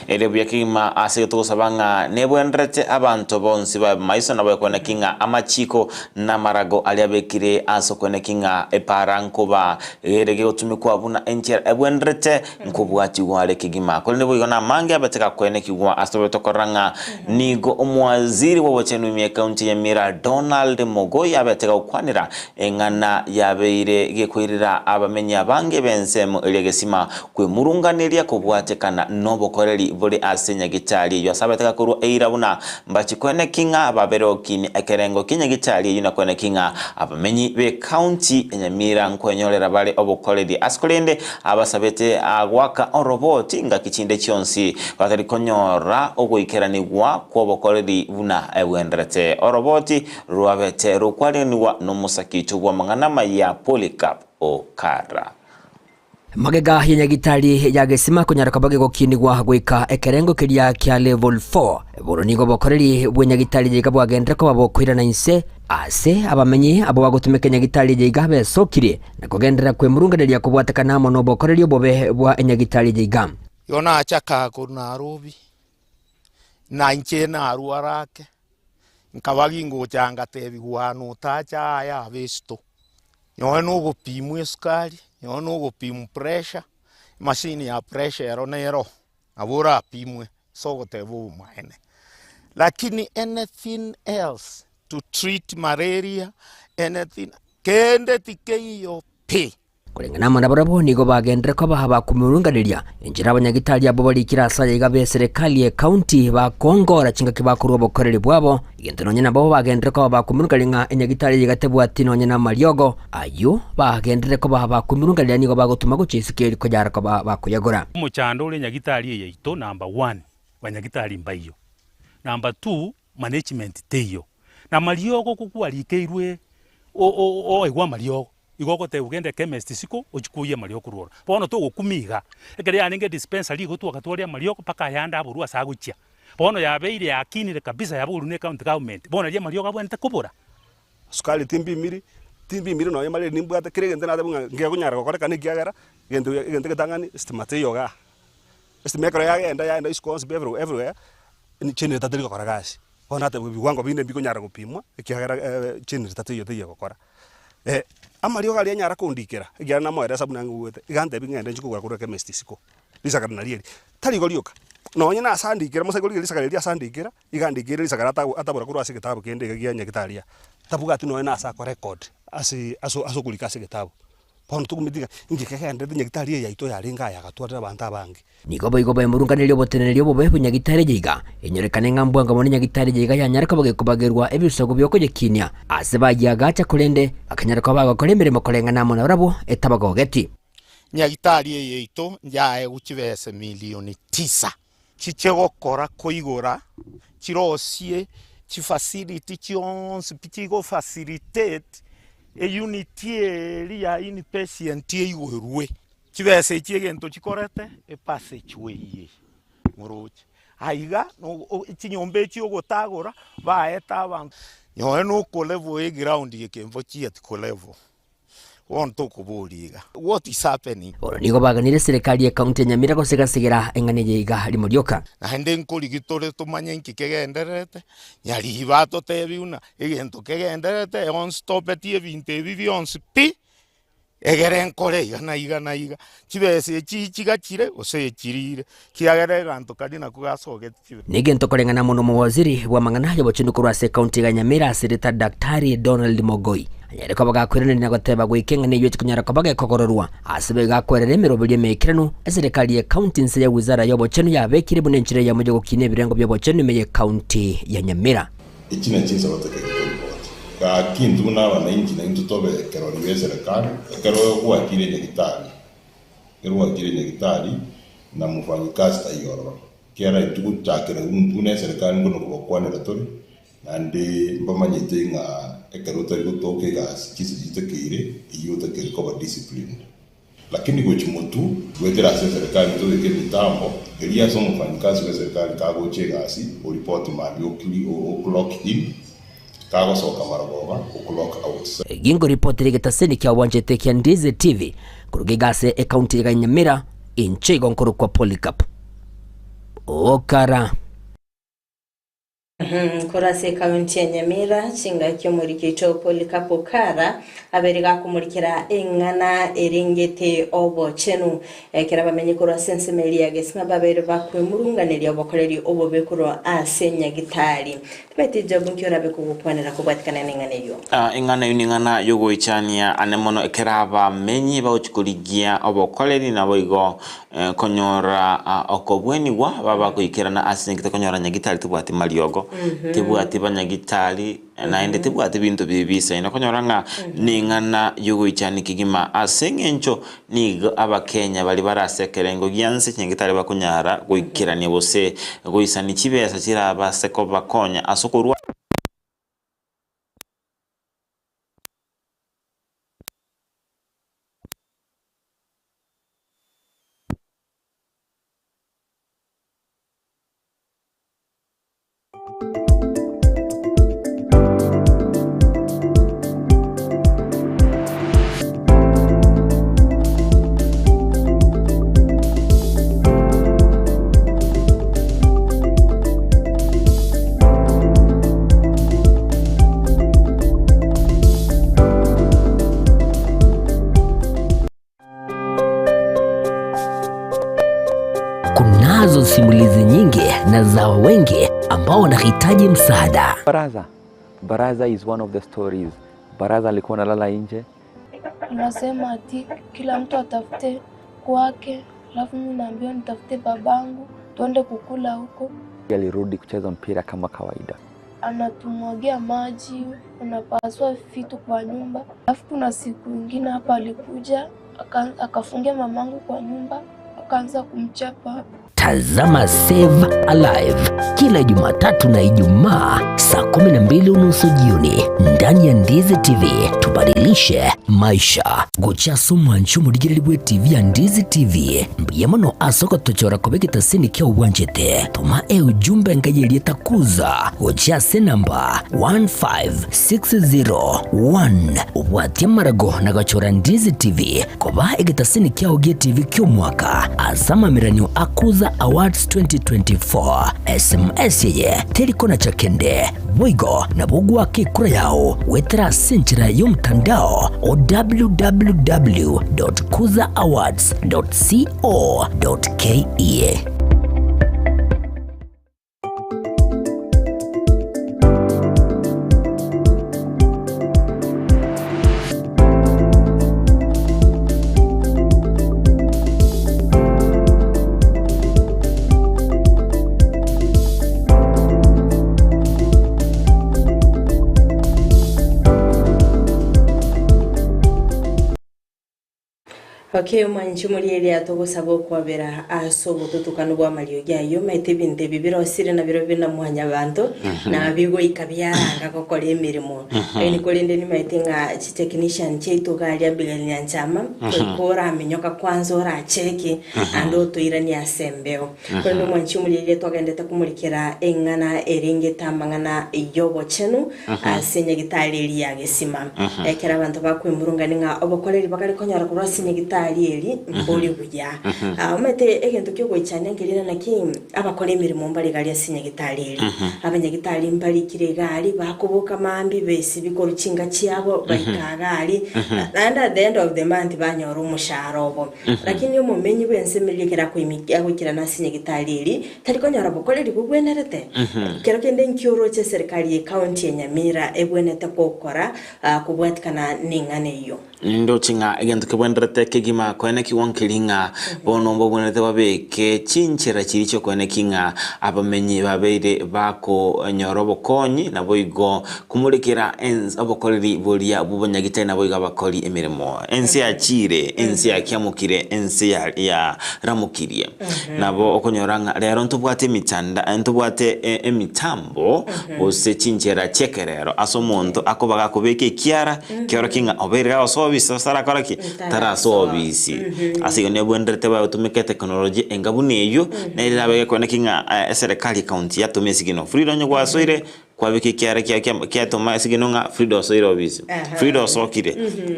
S3: Ere buya kegima ase togosaba ng'a nebwenerete abanto bonsi babe maiso na baekweneki ng'a amachiko na amarago aria abekire ase okweneki ng'a epaara nkoba ere gegotumekwa buna enchera ebwenerete nkobwatigwa are kegima. Korende boigo namange abete gakwenekigwa ase tobe tokorora ng'a nigo omowaziri bw'obochenu ime ekaunti ya Nyamira Donald Mogoi abete gagokwanera eng'ana yabeire gekoirera abamenyi abange b'ensemo eria gesima Kwemurunganeria kobwatekana. kobwatekana nobokoreri bore ase nyagitari eyio. Ase abaeteka korwa eira buna mbachi koeneki ng'a babere okinia ekerengo kia nyagitari eyio na koeneki ng'a abamenyi b'ecounty ya Nyamira nkwenyorera bare obokoreri ase korende abasabete goaka oroboti ngaki chinde chionsi batari konyora ogoikeranigwa kw'obokoreri buna ebwenderete. Oroboti rwabete rokwariganigwa nomosakito bw'amang'ana amaya Polycarp Okara.
S10: Magega ya nyagitari ya Gesima konyara koba gegokinigwa goika ekerengo keria kia level 4, bono nigo obokoreri bw'enyagitari eye iga bwagenderera koba bokoirana inse ase abamenyi abwo bagotumeka enyagitari eye iga besokire na kogenderera kwemurunganeria kobwatekana amo nobokoreri obobe bwa enyagitari eye iga.
S11: Igo nachaka korwa Nairobi, na inche narwara ake, nkaba gingocha ngatebigwa notacha aya abesto. Nonye na ogopimwa esukari, nonye na ogopimwa pressure, emachine ya pressure ero nero, nabo orapimwe ase ogoteba obomaene. Lakini anything else to treat malaria, anything, kende tikeiyo pi.
S10: Koreng'ana amo nabarabwo nigo bagenderere koba abakomurunganeria enchera abanyagitari abwo barikire ase ayaiga b'eserekari y'ecounty bakongora chingaki bakorua obokoreri bwabo, egento nonye nabo bagenderere koba abakomurunganeria ng'a enyagitari eye iga tebwati nonye namariogo ayio bagenderere koba abakomurunganeria nigo bagotuma gochia isiko eri konyara koba bakoyagora.
S12: Omochando ore nyagitari eye yaito number one, banyagitari mbaiyo, number two, management teiyo, na amariogo kokwarikeirwe oegwe amariogo. Igo ogotebwa genda echemist isiko ochie koyia amariogo korwa ororo. Bono togokumia iga, ekero yarenge dispensary igo twagatwaria amariogo mpaka ayande aborwe ase agochia. Bono yabeire yakinire kabisa yaborwa ne county government, bono riria amariogo abwenerete kobora.
S13: Sukari timbimiri, timbimiri nonye malaria nimbwate, kera egento nateba ng'a nkegonyara gokorekana ekiagera, egento egento egetang'ani estima teiyo igaa. Estima ekero yagenda yaenda isiko onsi pi everywhere, generator teri gokora gasi. Bono nateba ebiwango binde mbikonyara gopimwa, ekiagera generator teiyo teiyo egokora. Amariogo aria anyara kondikera, ekiagera namoeresa buna ng'igwete, iga antebi ng'ende nchie kogora korwa echemist isiko, risakara nario eri. Tari igo rioka, nonye na ase andikera mosae korigereria risakara erio ase andikera, iga andikere risakara ata atabora korwa ase egetabu kende iga gia nyagetari aa, tabwati nonye na ase akorecord ase ase ase okorika ase egetabu. Bono tokumeti ng'a inki kegenderete nyagitari eye yaito yarenge aya agatwarera abanto abange.
S10: Nigo boigo baemurunganeria oboteneneri obobe bwe nyagitari eye iga, enyorekane ng'a mbwango mono nyagitari eye iga yanyare koba gekobagerwa ebisaku bi'okoyekinia aase bayeagacha korende bakanyara koba bagokora emeremo koreng'ana amo nabarabwo etabagogeti.
S11: Nyagitari eye yaito yaegwe chibesa milioni tisa. Chiche gokora koigora chirosie chifacility chionsi pi chigo facilitate eunit eria ya inpatient eigorwe. Chibesa echi egento chikorete epassage way eye moroche. Aiga chinyomba echi ogotagora baete abanto. Nonye na okolevel eground eke mbo chieti kolevel. Bono tokoboria iga, What is happening?
S10: Bono nigo baganire eserekari y'ecounty ya Nyamira gosegasegera eng'ana eye iga rimo rioka.
S11: Naende nkorigi tore tomanye inki kegendererete, nyariiba atotebi buna egento kegendererete onstopeti ebinto ebi bionsi pi, egere nkore iga na iga na iga. Chibesa echi chigachire gose echirire, kiagera eganto karia nakwo gasogeti chibesa.
S10: Negento koreng'ana amo nomowaziri bw'amang'ana y'obochenu korwa ase ekaunti ya Nyamira ase erieta Daktari Donald Mogoi anyare koba gakoiraneria na goteba goika eng'ana eyio etikonyara koba gekogororwa ase boigo gakwerera emeroberio emeikeranu eserekari y'ekaunti inse ya wizara y'obochenu yabekire buna enchera eyemo y'ogokina ebirengo bi'obochenu ime y'ekaunti ya Nyamira.
S14: Echi nachio inse gotekeria koripoti. Gaki intwe buna abanainchi naintwe tobe ekerori gi'eserekari ekero gwakire nyagitari, ekero gwakire nyagitari na mofanyikazi taiyo ororo. Ekiagera intwe gochakera intwe buna eserekari nkono kobakwanera tore, naende mbamanyete ng'a ekero otari gotoka egasi chinse chitakeire, eyio otakeire koba disciplined. Lakini gochia motwe, goetera ase eserekari tobeke emitambo eria ase omofanyikazi bw'eserekari kagocha egasi oripoti mambia o clock in, kagosoka marogoba o clock out.
S10: Gingo ripoti rigetaseni kia obwanchete kia Ndizi TV koruga iga ase ecounty ya Nyamira inche igo nkorokwa Polycarp Okara.
S2: Korwa ase ekaunti ya Nyamira, chingaki omoriki oito Polycarp Okara abeire gakomorikera eng'ana erengete obochenu. Ekero abamenyi korwa ase ensemo eria ya Gesima babeire bakwemurunganeria obokoreri obobe korwa ase Nyagitari. Timanyeti Job nki orabe kogokwanera kobwatikana neng'ana eyio.
S3: Eng'ana eyio neng'ana y'ogoichania ane mono ekero abamenyi bagochia korigia obokoreri naboigo Konyora okobwenigwa babagoikerana ase engaki tokonyora nyagitari tebwati mariogo, tebwati banyagitari, naende tebwati binto biria bisaine. Okonyora ng'a neng'ana yogoichania kegima ase eng'encho nigo abakenya baria bare ase ekerengo gianse chinyagitari bakonyara goikerania gose goisania chibesa chirabase kobakonya ase okorwa.
S10: Kunazo simulizi nyingi na za wengi ambao wanahitaji msaada.
S15: Baraza. Baraza is one of the stories. Baraza alikuwa analala nje.
S16: Anasema ati kila mtu atafute kwake, alafu mimi naambiwa nitafute babangu tuende kukula huko.
S15: Alirudi kucheza mpira kama kawaida.
S16: Anatumwagia maji, unapasua vitu kwa nyumba. Alafu kuna siku ingine hapa alikuja akafungia mamangu kwa nyumba, akaanza kumchapa.
S10: Tazama Save Alive kila Jumatatu na Ijumaa saa 12:30 jioni ndani ya Ndizi TV. Tubadilishe maisha. Gocha ase omwancho omorigereria bwe TV ya Ndizi TV. Mbuya mono ase ogotochora koba egetaseni kia obwanchete. Toma eujumbe enka y'erieta Kuza gochia ase enamba 15601 obwatie amarago na gochora Ndizi TV koba egetaseni kiao gie TV ki'omwaka ase amameranio a Kuza Awards 2024. SMS eye teri konacha kende, boigo nabo ogoaka ekura yao goetera ase enchera y'omotandao o www.kuzaawards.co.ke.
S2: Okay omwanchi omorieria togosaba okwabera ase obotutukanu bw'amariogi ayio omanyete ebinto ebi birosire nabirobio buna mwanyabanto na bigoika biaranga gokora emeremo Lakini korende nimanyete ng'a chitechnician chiaito iga aria Abigail Nyanchama goika oraminyoka kwanza oracheki naende otoiranie ase embeo. Korende omwanchi omorieria twagendete komorikera eng'ana erengete amang'ana y'obochenu ase nyagitari eria ya Gesima. Ekero abanto bakwemurungania ng'a obokoreri bakare konyora korwa ase nyagitari eri mbori buya. Omanyete egento ki'ogoichania nkeria naki abakora emeremo mbare iga aria ase nyagitari eri. Abanyagitari mbarikire iga aria, bakoboka mambia besibie korwa chinka chiabo baika iga aria, naende at the end of the month banyora omoshahara obo. Lakini omomenyi bw'ensemo eria ekero agoikerana ase nyagitari eri, Tari konyora bokoreri bobwenerete. Kero kende inki oroche eserikari ye county ya Nyamira ebwenerete gokora kobwatikana neng'ana eyio?
S3: Nindoche ng'a egento kebwenerete kegima koenekigwa nkeri ng'a bono mbabwenerete babeke chinchera chiria chiokoenekia ng'a abamenyi babeire bakonyora obokonyi naboigo komorekera ens obokoreri boria bw'obonyagitari naboigo abakori emeremo. Ense yachiire, ense yakiamokire, ense ya yaramokirie. Nabo okonyora ng'a rero ntobwate emitanda ntobwate emitambo gose chinchera chi'ekerero ase omonto akoba gakobeka ekiara kiorokia ng'a obeire gagosoa obisi gose tarakora ki? Tarasoa obisi. Ase igo nebwenerete bagotumeka eteknolojia enga buna eyio, nere erabe gekoeneki ng'a eserekari ekaunti yatoma esigino. Frida onye gwasoire. Kwabeka ekiara kiao kia kiatoma ase egenwa ng'a Frida osoire obisi, Frida osokire.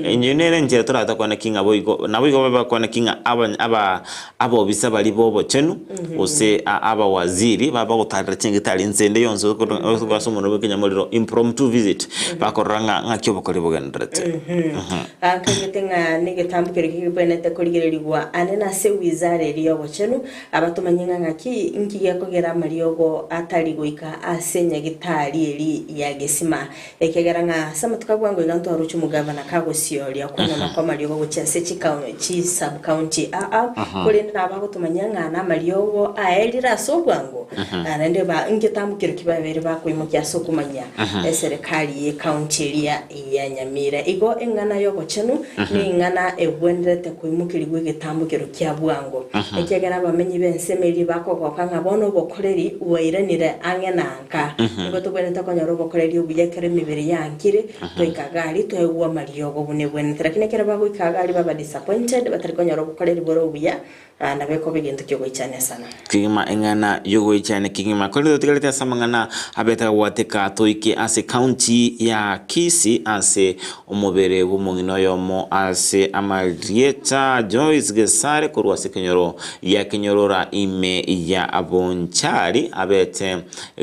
S3: Inche nere enchera torate kwane ki ng'a boigo naboigo babe bakwane ki ng'a aba aba abobisa baria ba obochenu, gose a abawaziri babe bagotarera chingitari inse ende yonsi ase ase omonwe bwa ekenyamorero impromptu visit, bakorora ng'a ng'aki obokori bogendererete.
S2: Akagete ng'a negetambo keria kebwenerete korigererigwa ane nase ewizara eria y'obochenu, Abatomanye ng'a ng'aki inki gekogera amariogo atari goika ase nyagitari eri ya gesima, ekiagera ng'a ase amatuko a bwango iga ntwaroche omogavana kagosioria okoenana kw'amariogo gochia ase chi sub county aa, korende nabo bagotomanyia ng'a namariogo aerire ase obwango, naende ba ngetambo kero ki babeire bakoimokia ase okomanya eserekari ye county eria ya Nyamira. Igo eng'ana y'obochenu neng'ana egwenerete koimokerigwa egetambo kero kia bwango, ekiagera abamenyi b'ensemo eria bakogoka ng'a bono obokoreri bwairanire ang'e na nka. Nigo togwenerete konyora obokoreri obuya ekero emebere yankire, twaika gari twaegwa amariogo buna egwenerete. Lakini ekero bagoika gari baba disappointed, batari konyora obokoreri bore obuya, Nabo ekoba egento ki'ogoichania sana.
S3: Kegima eng'ana y'ogoichania kegima. Korende totigarete ase amang'ana abete agwateka toike ase county ya Kisii ase omobere bw'omong'ina oyomo ase amarieta Joyce Gesare korwa ase ekenyoro gia Kenyorora ime ya Bonchari abete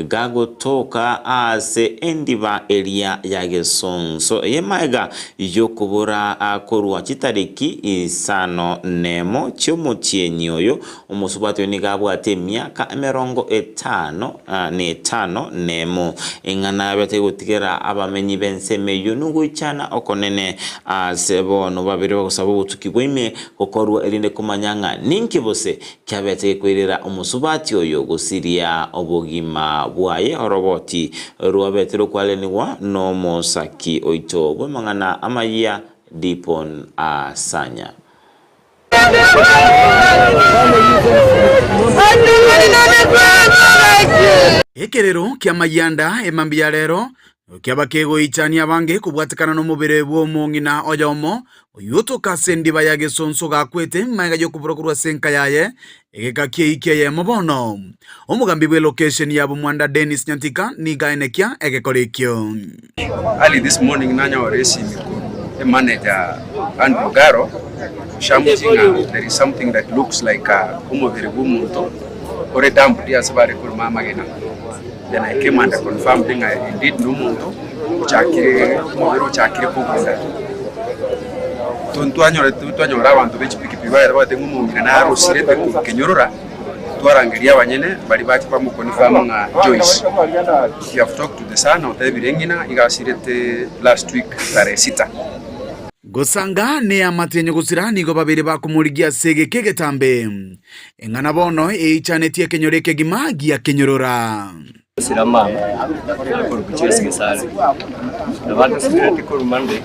S3: gagotoka ase endiba eria ya Gesonso eye magega y'okobora korwa chitariki isano nemo chi'omotienyi oyo, omosubati oyo nigo abwate emiaka emerongo etano netano nemo. Eng'ana yabete gotigera abamenyi b'ensemo eyio nogoichana okonene ase bono babere bagosaba obotuki bwa ime gokorwa erinde komanya ng'a ninki bose Kiabete gekoirera omosubati oyo gosiria obogima bwaye oroboti rwabete rokwarenigwa nomosaki oito bw'amang'ana amayia Dipon Asanya.
S17: Ekerero ki'amayianda emambia ya rero Kiaba kegoichania abange kobwatekana nomobere bw'omong'ina oyomo, oyio otoka ase endiba ya gesonso gakwete magega y'okobora korwa ase enka yaye egeka ki'eiki eyemo bono. Omogambi bw'elokesheni ya Bomwanda Dennis Nyantika nigo aenekia egekora ekio.
S18: Early this morning nanyore esimi korwa emanager Andrew Ogaro oshamuchi ng'a there is something that looks like omobere bw'omonto ore dumped ase bare korema amagena. Then I came and confirmed ng'a indeed nomonto ochakire omobere ochakire kogunda. Twanyora twanyora abanto be chipikipiki bagete bagoteba ng'a omong'ina narosirete korwa Kenyorora, twarangeria abanyene baria bacha bamoconfirm ng'a Joyce. We have talked to the son otebire ng'ina iga asirete last week tarehe sita.
S17: Gosanga neamate ya nyagosira nigo babere bakomorigia ase egeka egetambe. Eng'ana bono eichanetie ekenyoro ekegima giakenyorora.
S19: Gosira mama akorokwa Joyce Gesare nabo atosireti korwa Monday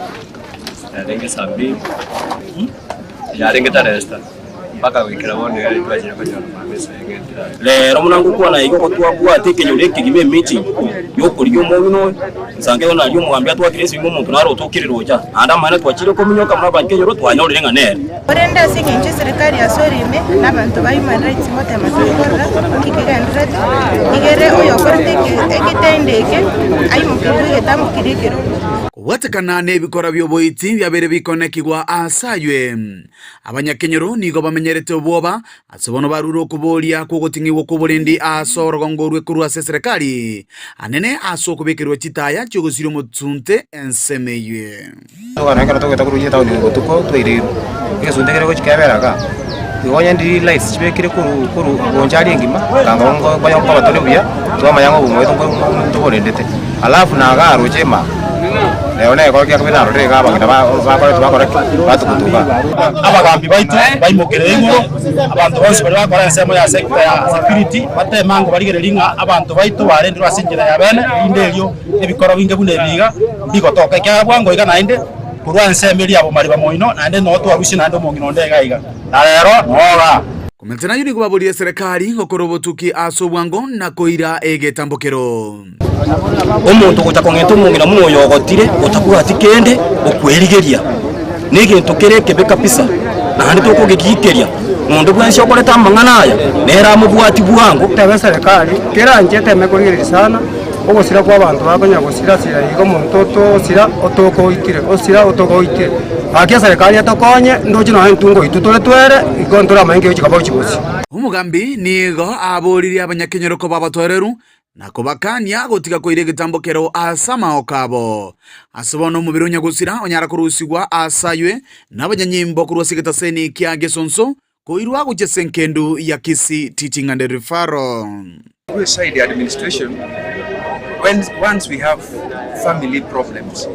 S19: yarenge saa mbili yarenge tarehe sita mpaka goikera bono iga twachire konyora mama ase eng'encho yaye.
S20: Rero buna ngokwana iga gotwabwate ekenyoro ekegima emeeting yokorigia omong'ina oyo, nsange bono aria omogambi atwakire esimi omonto naro otokire rocha, naende amaene twachire kominyoka buna abankenyoro twanyorire ng'a nere.
S21: Korende ase engencho eserekari yasoire ime, na abanto ba human rights ngotema tore korora nki kegendererete, igere oyokorete egetendo eke aimokerigwe egetambo keria ekeronge.
S17: Kobwatekana nebikora bi'oboiti biabeire bikonekigwa aase aywe. Abanyakenyoro nigo bamenyerete obwoba Ase bono barure okoboria kw'ogoting'igwa kw'oborendi ase orogongo orwe korwa ase eserekari anene ase okobekerwa chitaya chi'ogosiria omosunte ensemo eyio.
S22: Togana ekero togeta korwa etaoni botuko twaireirwe, egesunte kere gochia kebera igaa, igo onye ndiri lights chibekire korwa korwa gocha aria engima, kanga nko nkonya nkoba tore buya, twamanya ng'a obogima bwaito nko ntoborendete. Alafu na igaa roche ema. Nero negekoro kia kabere narorire iga abang'ina bakorete bakora ki? Batugutuga.
S20: Abagambi baito baimokerere igoro, abanto bonsi baria bakora ensemo ya sector ya security bateme ango barigererie ng'a abanto baito barendirwe ase enchera ya bene, erinde erio ebikoro binge buna ebi iga mbigotoka. Ekiagera bwango iga naende korwa ensemo eria ya bomariba moino naende noo twarusia naende omong'ina onde iga iga, na rero noo igaa.
S17: Komentera nayio nigo baborire eserekari gokora obotuki ase obwango na koira egetambokero.
S20: Omonto ogocha kong'enta omong'ina buna oyo ogotire, otabwati kende, okwerigeria, negento kere ekebe kabisa, naende tokogegikeria. Onde bwensi okorete amang'ana aya, nere amobwati bwango.
S23: Teba eserekari, keranche eteme korigereria sana.
S1: Ogosira kwa abanto bakonya gosira sira iga omonto otosira otoka oitire, osira otoka oitire. Gaki eserekari etokonye ndoche nonya intwe ngoitwa tore twere igo ntoramanye nki egochia koba gochia bosio.
S17: Omogambi nigo aboririe abanyakenyoro koba abatoereru, na kobakania gotiga koira egetambo kero ase amaoko abo. Ase bono omobere o nyagosira onyara korusigwa aase aywe nabanyanyimbo korwa ase egetaseni kia gesonso, koirwa gochia ase engendu ya Kisii Teaching and Referral.
S18: Through side ya administration when once we have family problems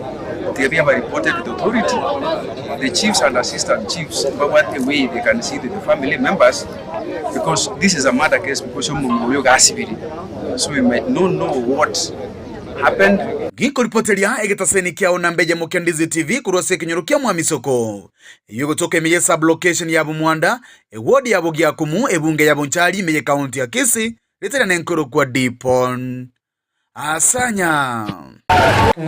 S18: tiga biaba reported to the authority the chiefs and assistant chiefs mbabwate way they can see to the family members because this is a murder case because omong'ina oyo iga asibire so we might not know what happened.
S17: Gikoripoteria egetaseni kiao na mbeje mokia Ndizi TV korwa ase ekenyoro kia Mwamisoko. Eyio egotoka ime ye sub-location ya Bumwanda, eward ya Bogiakumu, ebunge ya Bonchari ime ye county ya Kisii, ritari nenkorokwa Dipon Asanya.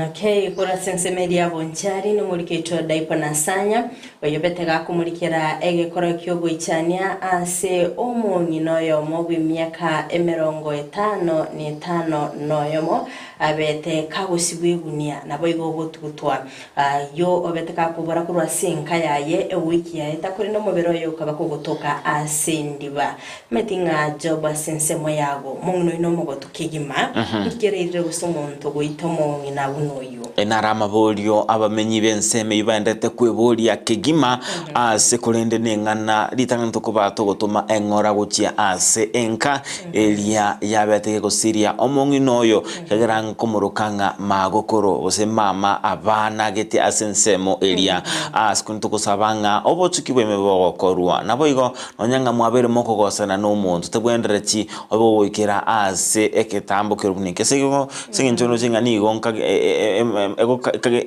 S2: Okay, korwa ase ensemo eria ya Bonchari nomoriketwe Dipon Asanya, oyobete gakomorikera egekoro ki'ogoichania ase omong'ina oyomo bw'emiaka emerongo etano na etano noyomo, abete kagosibwa egunia, naboigo ogotugutwa. Ayio obete gakobora korwa ase enka yaye ewiki yaye takorende omobere oye okaba kogotoka ase endiba. Meti ng'a Job ase ensemo yago, omong'ina oyio nomogotu kegima, nkereirire gose omonto goita omong'ina buna oyio.
S3: Naro amaborio abamenyi b'ensemo eyio baenderete kweboria kegima ase korende neng'ana ritang'ani tokoba togotoma eng'ora gochia ase enka eria yabete gegosiria omong'ina oyo Ekiagera nkomoroka ng'a magokoro, gose mama abana gete ase ensemo eria. Ase korende togosaba ng'a obotuki bwaime bogokorwa. Naboigo, nonya ng'a mwabeire mokogosana nomonto, tebwendereti obe gogoikera ase egetambo keria buna eke. Ase igo, ase eng'encho noroche ng'a nigo nkage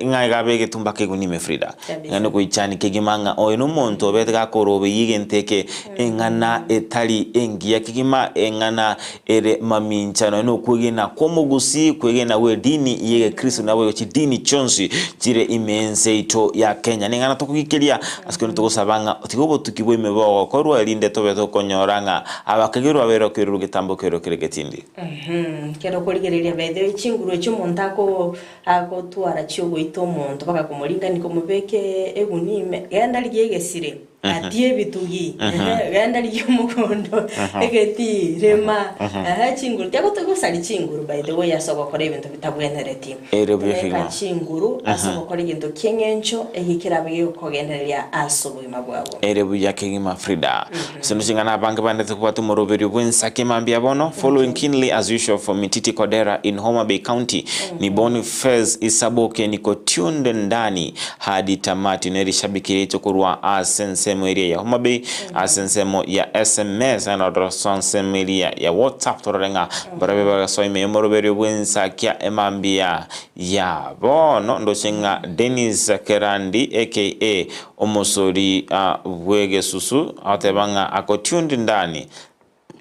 S3: ng'a iga abe egetumba kegunime ime Frida. Ng'a nogoichani kegima ng'a oyo nomonto obete gakorobeyia egento eke eng'ana etari engiya kegima, eng'ana Ere mamincha nonya nokwegena kw'omogusii, kwegena gw'edini y'egekristo naboigo chidini chionsi chire ime ense yaito ya Kenya. Ning'ana tokogikeria ase korende togosaba ng'a tiga obotuki bwaime bogokorwa erinde tobe tokonyora ng'a abakegerwa babeire okoirerwa getambo kero kere getindi.
S2: Ekero okorigereria by the way chinguru echio omonto ako agotwara chiogoita omonto mpaka komoringania komobeka egunia ime, genda rigia egesire. Atie ebitugi, ehe, genda rigia omogondo, egetii, rema, ehe, chinguru. Tiagotogosaria chinguru by the way ase ogokora ebinto bitabwenereti.
S3: Ere buya
S2: Beka
S3: kegima.
S2: chinguru ase ogokora egento ki'eng'encho eki kerabe gekogendereria ase obogima bwabo.
S3: Ere buya kegima Frida. Ase noching'ana abange baendete kobwata omoroberio bw'ensake mambia bono, following keenly as usual from Mititi Kodera in Homa Bay County, ni Boniface Isaboke niko tuned ndani hadi tamati neri shabiki riaito korwa ase ensemo eria ya Homa Bay ase ensemo ya SMS naende oroso ensemo eria ya WhatsApp torore ng'a mbarabwo bagasoa ime y'omoroberio bw'ensakia emambia ya bono ndoche ng'a Dennis Kerandi aka omosori bw'egesusu agoteba ng'a ako tuned ndani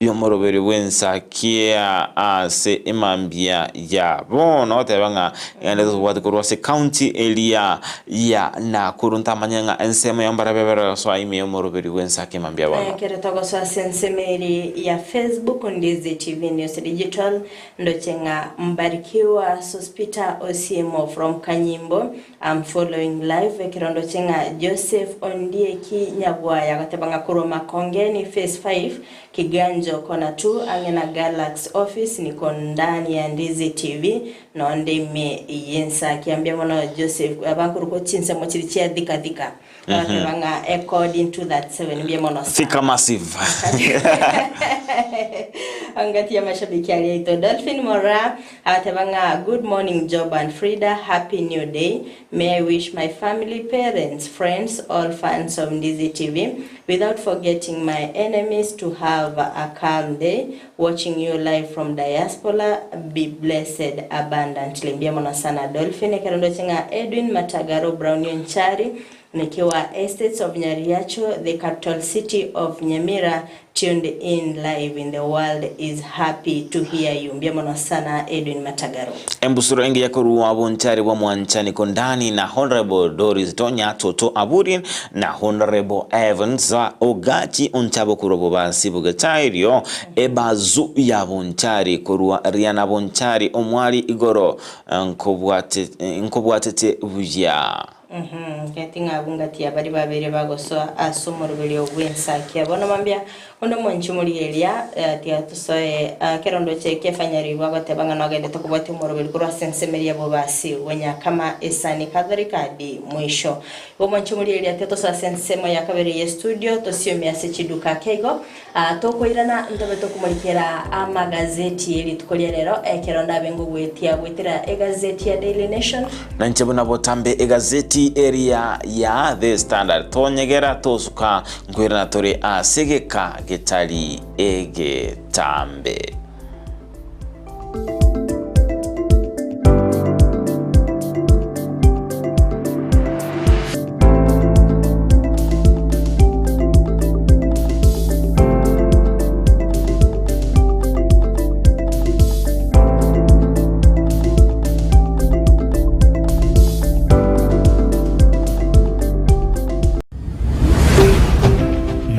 S3: y'omoroberi bw'ensakia ase emambia ya bono oteba ng'a egende tobwate korwa ase county eria ya Nakuru ntamanye ng'a ensemo ya mbarabia barasoa ime y'omoroberi bw'ensakia emambia bono.
S2: Ekero togosoa ase ensemo eri ya Facebook Ndizi TV News Digital ndoche ng'a Mbarikiwa Sospita Osiemo from Kanyimbo I'm following live ekero ndoche ng'a Joseph Ondieki Nyagwaya agateba ng'a korwa Makongeni phase 5 Kiganjo corner 2 ang'e na Galax office niko ndani ya Ndizi TV nonde ime y'ensa kiambia mono Joseph abakorokwa chinsemo chiria chia Thika Thika agateba ng'a according to that 7 mbuya mono sana.
S3: Thika massive.
S2: Angati y'amashabiki aria aito Dolphin Moraa Agateba ng'a Good morning Job and Frida, happy new day, may I wish my family, parents, friends, all fans of Ndizi TV without forgetting my enemies to have a calm day, watching you live from diaspora, be blessed abundantly. Mbuya mono sana Dolphin, ekero ndoche ng'a Edwin Matagaro Brown Onchari. Nikiwa Estates of Nyariacho, the capital city of Nyamira, tuned in live in the world is happy to hear you. Mbuya mono sana Edwin Matagaro.
S3: Embusuro engiya korwa Bonchari bwa Mwanchani Kondani na Honourable Doris Donya Toto Aburi na Honourable Evans Ogachi Onchabo korwa Bobasi Bogetairio Ebazu ya Bonchari korwa Riana Bonchari Omwari igoro nkobwatete buya.
S2: Gati ng'a abwo ngati ya baria babeire bagosoa ase omoroberio bw'ensakia. Bono mambia onde omwanchi omorigereria, tiga tosoe ekerondo eche ki'efanyarigwa agoteba ng'a nogendete kobwatia omoroberio korwa ase ensemo eria y'obobasi bw'Onyakama Esani Catholic hadi mwisho. Igo omwanchi omorigereria tiga tosoe ase ensemo ya kabere y'estudio tosiomie ase chiduka ake igo. Tokoirana ntobe tokomorikera amagazeti ye rituko ria rero, ekero ndabe ngogwetia goetera egazeti ya Daily Nation.
S3: Na inche buna botambe egazeti eria ya The Standard tonyegera tosuka nkoirana tore ase egeka getari egetambe.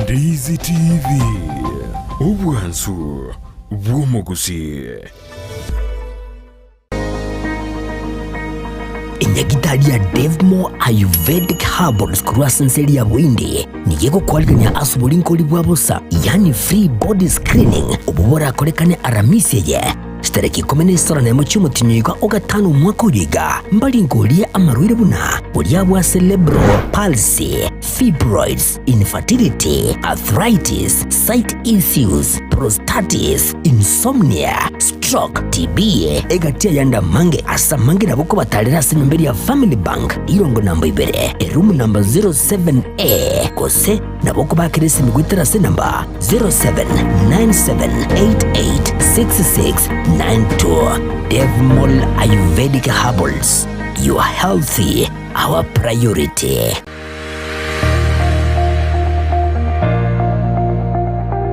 S5: Ndizi TV, obwansu bw'omogusii.
S10: Enyagitari ya Devmo Ayurvedic Herbals korwa ase ense eria ya Bohindi nigo egokwarigania ase oborinkori bwa bosa, yaani free body screening, obwo borakorekane Aramisi eye chitariki ikomi na isano na emo chi'omotienyi oiga o gatano omwaka oyo iga. Mbaringorie amarwaire buna boria bwa cerebral palsy, fibroids, infertility, arthritis, sight issues, prostatitis, insomnia, stroke, TB, egati ayande amange ase amange nabo kobatarera ase enyomba eria ya Family Bank, rirongo namba ibere, eroom namba 07A, gose nabo kobakera esimi goetera ase enamba 0797886692. Devmol Ayurvedic Herbals, your healthy, our priority.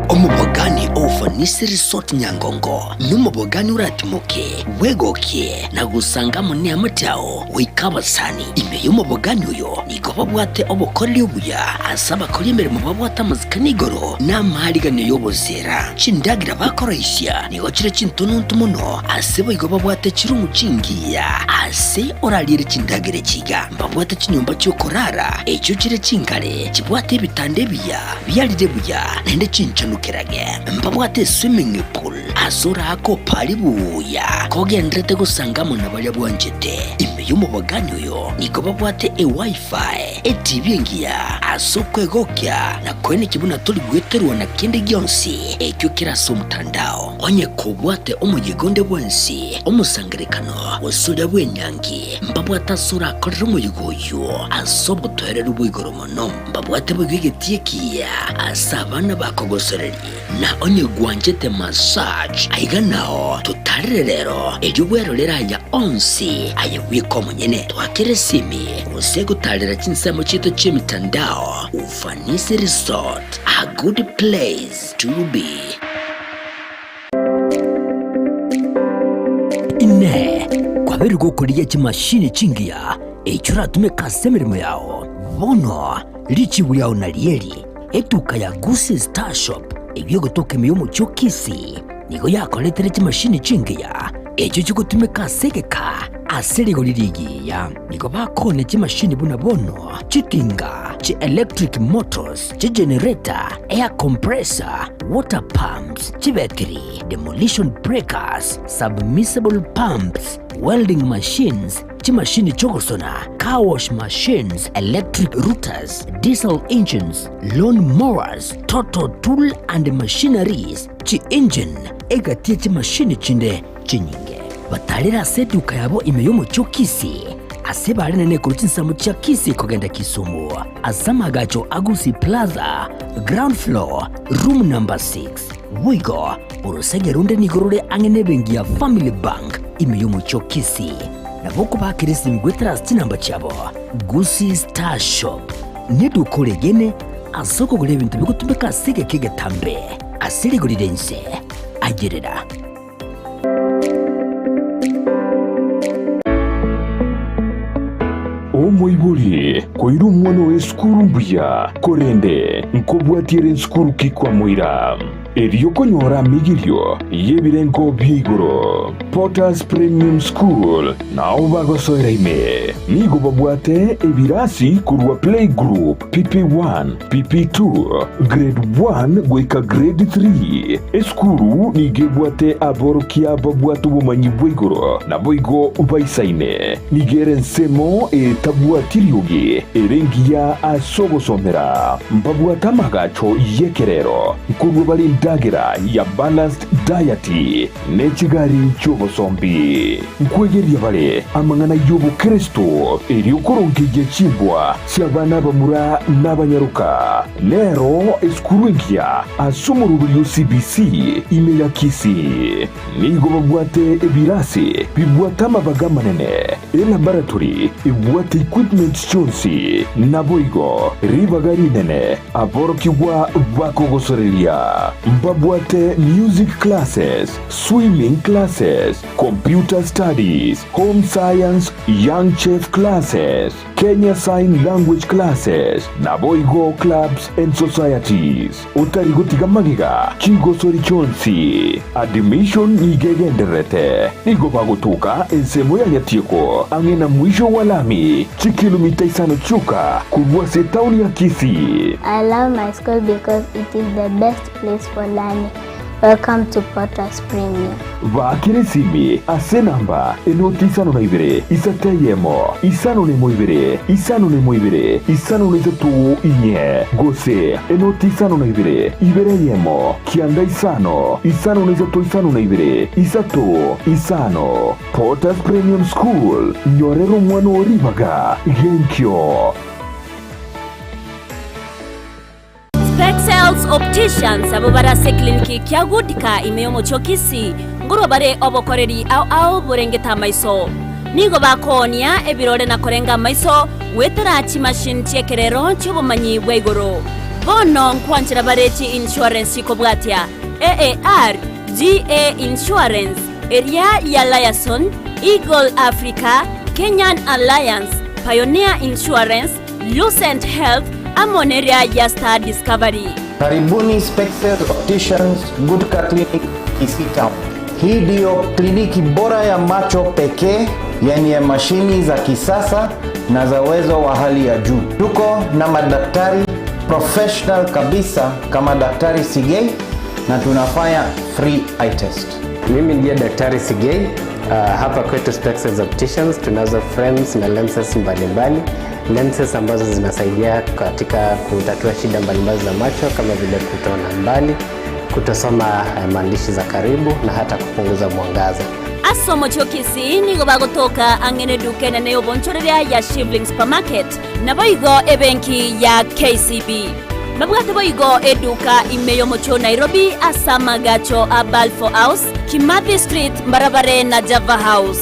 S10: Omobogani o Ufanisi Resort Nyangongo nomobogani oratimoke, bwegokie na gosanga amo neamate ao goika abasani. Ime y'omobogani oyo nigo babwate obokoreri obuya ase abakori emeremo babwate amasikani igoro na amaariganio y'oboseera. Chindagera bakoroisia nigo chire chintununtu mono ase boigo babwate chirumu chingiya ase orariere chindagera echi iga. Mbabwate chinyomba chi'okorara, echio chire chingare, chibwate ebitanda ebiya biarire buya, naende chinchanukerage. Mbabwate eswimming pool ase oraake oparie buya kogenderete gosanga amo na baria bwanchete. Ime y'omobogani oyo nigo babwate eWiFi, eTV engiya ase okwegokia na koenekia buna tori gweterwa na kende gionsi ekio kere ase omotandao. Onye kobwate omoyega onde bwensi, omosangererekano, gose oria bw'enyangi, Mbabwate ase orakorere omoyega oyio ase obotoereru bwa igoro mono. Mbabwate boigo egetii ekiya ase abana bakogosoreria. Na onye gwanchete massage, aiga nao totarere rero, erio bwerorere aya onsi aye bweka omonyene. Twakere esimi gose gotarera chinsemo chiaito chi'emitandao. Ufanisi Resort, a good place to be. Inee! Kwabeire gokorigia chimashini chingiya echio oratumeke ase emeremo yao? Bono richibu riao narieri, Etuka ya Gusii Star Shop eyio egotoka ime y'omochie o Kisii nigo yakoretire chimashini chingiya echio chigotumeka ase egeka ase rigori rigiya. Nigo bakoonia chimashini buna bono chitinga, chi electric motors, chigenerator, air compressor, water pumps, chibetiri, demolition breakers, submersible pumps, welding machines, chimashini chi'ogosona, car wash machines, electric routers, diesel engines, lawn mowers, total tool and machineries, chi-engine, egati ye chimashini chinde chinyinge. Batarire ase eduka yabo ime y'omochie o Kisii, ase barenene korwa chinsemo chia Kisii kogenda Kisumu, ase amagacho a Gusii Plaza, ground floor, room number 6. Boigo, orosege ronde nigo rore ang'e nebenki ya Family Bank ime y'omochie o Kisii. Nabo okobakera esimi goetera ase chinamba chiabo. Gusii Star Shop neduka oregene ase okogora ebinto bigotumeka ase egeka egetambe ase rigori ri'ense. Ayerera.
S5: Omoibori koira omwana oye esukuru mbuya, korende nkobwatia ere ensukuru ki kwamoira? Erio konyora amigirio y'ebirengo bia igoro. Potter's Premium School nao bagosoera ime. Nigo babwate ebirasi korwa Playgroup, PP1, PP2, Grade 1 goika Grade 3. Esukuru nigo ebwate aborokia babwate obomanyi bwa igoro naboigo baisaine. Nigo ere ensemo etabwati riogi ere engiya ase ogosomera. Mbabwate amagacho y'ekerero, nkorua bare endagera ya balanced diet ne chigari chi'obosombi. Nkwegeria bare amang'ana y'obokeresto erio korongeyia chimbwa chi'abana abamura n'abanyaroka. Nero esukuru engiya ase omoroberio o CBC ime ya Kisii. Nigo babwate ebirasi bibwate amabaga amanene, elaboratory ebwate equipment chionsi, naboigo ribaga rinene aborokigwa bakogosoreria. Mbabwate music classes, swimming classes, computer studies, home science, young chef classes, Kenya Sign Language classes, naboigo clubs and societies. Otari gotiga magega chigosori chionsi. Admission nigo egendererete. Nigo bagotoka ensemo ya Nyatieko ang'e na mwisho wa lami, chikilomita isano chioka korwa ase etaoni ya Kisii.
S7: I love my school because it is the best place for learning. Welcome to Potter's Premium.
S5: Baakera esimi ase enamba enoti 52 isato eyemo 51 ibere 51 ibere 53 inye gose enoti 52 ibere eyemo kianda isano 53 52 3 5. Potter's Premium School, nyorera omwana oo ribaga genkio.
S8: Spexels Opticians abwo bare ase ekliniki kia Goodcare ime y'omochie o Kisii nkorwa bare obokoreri ao ao borengete amaiso. Nigo bakoonia ebirore na korenga amaiso goetera chimachine chi'ekerero chi'obomanyi bwa igoro. Bono nkwanchera bare chi insurance chikobwatia AAR, GA Insurance, eria ya Liaison, Eagle Africa, Kenyan Alliance, Pioneer Insurance, Lucent Health amo neria ya Star Discovery.
S23: Karibuni Spexels Opticians Gutka Clinic Kisii Town. Hii ndiyo kliniki bora ya macho pekee yenye mashini za kisasa na za uwezo wa hali ya juu. Tuko na madaktari professional kabisa kama Daktari Sigei na tunafanya free eye test.
S24: Mimi ndiye Daktari Sigei. Hapa kwetu Spexels Opticians tunazo frames na lenses mbalimbali, lenses ambazo zinasaidia katika kutatua shida mbalimbali za macho kama vile kutoona mbali, kutosoma maandishi za karibu na hata kupunguza mwangaza.
S8: Ase omochie o Kisii nigo bagotoka ang'e neduka enene y'obonchoreria ya Shivling Supermarket, naboigo ebenki ya KCB. Babwate boigo eduka ime y'omochie o Nairobi ase amagacho a Balfour House, Kimathi Street, mbarabare na Java House.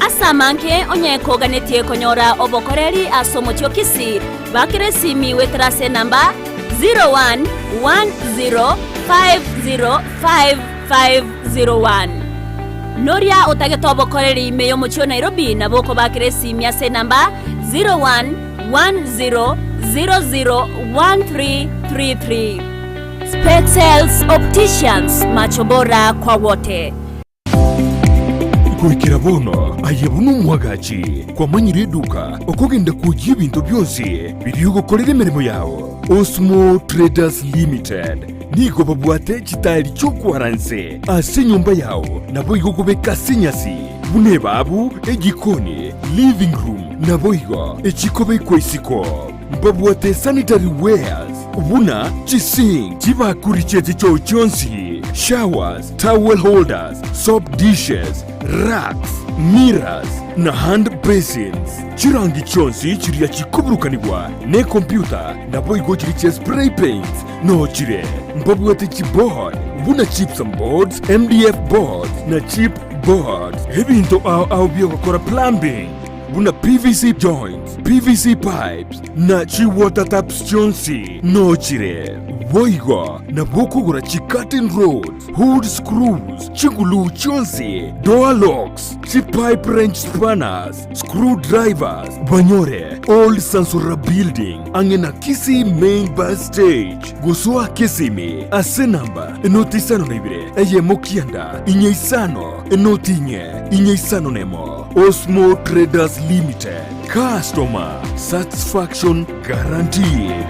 S8: Ase amange onye koganetie konyora obokoreri ase omochie o Kisii, bakera esimi goetera ase enamba 0110505501. Noria otagete obokoreri ime y'omochie o Nairobi nabo okobakera esimi ase enamba 0110001333. Spexels Opticians, macho bora kwa wote.
S5: Goikera bono aye buna omwagachi kwamanyire eduka okogenda kwoyia ebinto bionsi biria ogokorera emeremo yao. Osmo Traders Limited nigo babwate chitaeri chi'okwara nse ase enyomba yao naboigo kobeka ase enyasi buna ebabu, ejikoni, living room naboigo echikobekwa isiko. Mbabwate sanitary wares buna chisink, chibakuri chie chichoo chionsi, showers, towel holders, soap dishes, racks, mirrors na hand basins. Chirangi chionsi chiria chikoburukanigwa nekompyuta naboigo chiria chia spray paints noo chire. Mbabwate chiboard buna gypsum boards, MDF boards na chip. boards, ebinto ao ao bi'ogokora plumbing buna PVC joints, PVC pipes na chi water taps chionsi nochire. Boigo nabo okogora chi curtain rods, hood screws, chiguluu chionsi, door locks, chi pipe wrench spanners, screw drivers, banyore Old Sansora Building ang'e na Kisii Main Bus Stage. Gosoa Kisimi ase namba enoti isano na ibere eyemo kianda inye isano enoti inye inye isano nemo. Osmo Traders Limited, customer satisfaction guaranteed.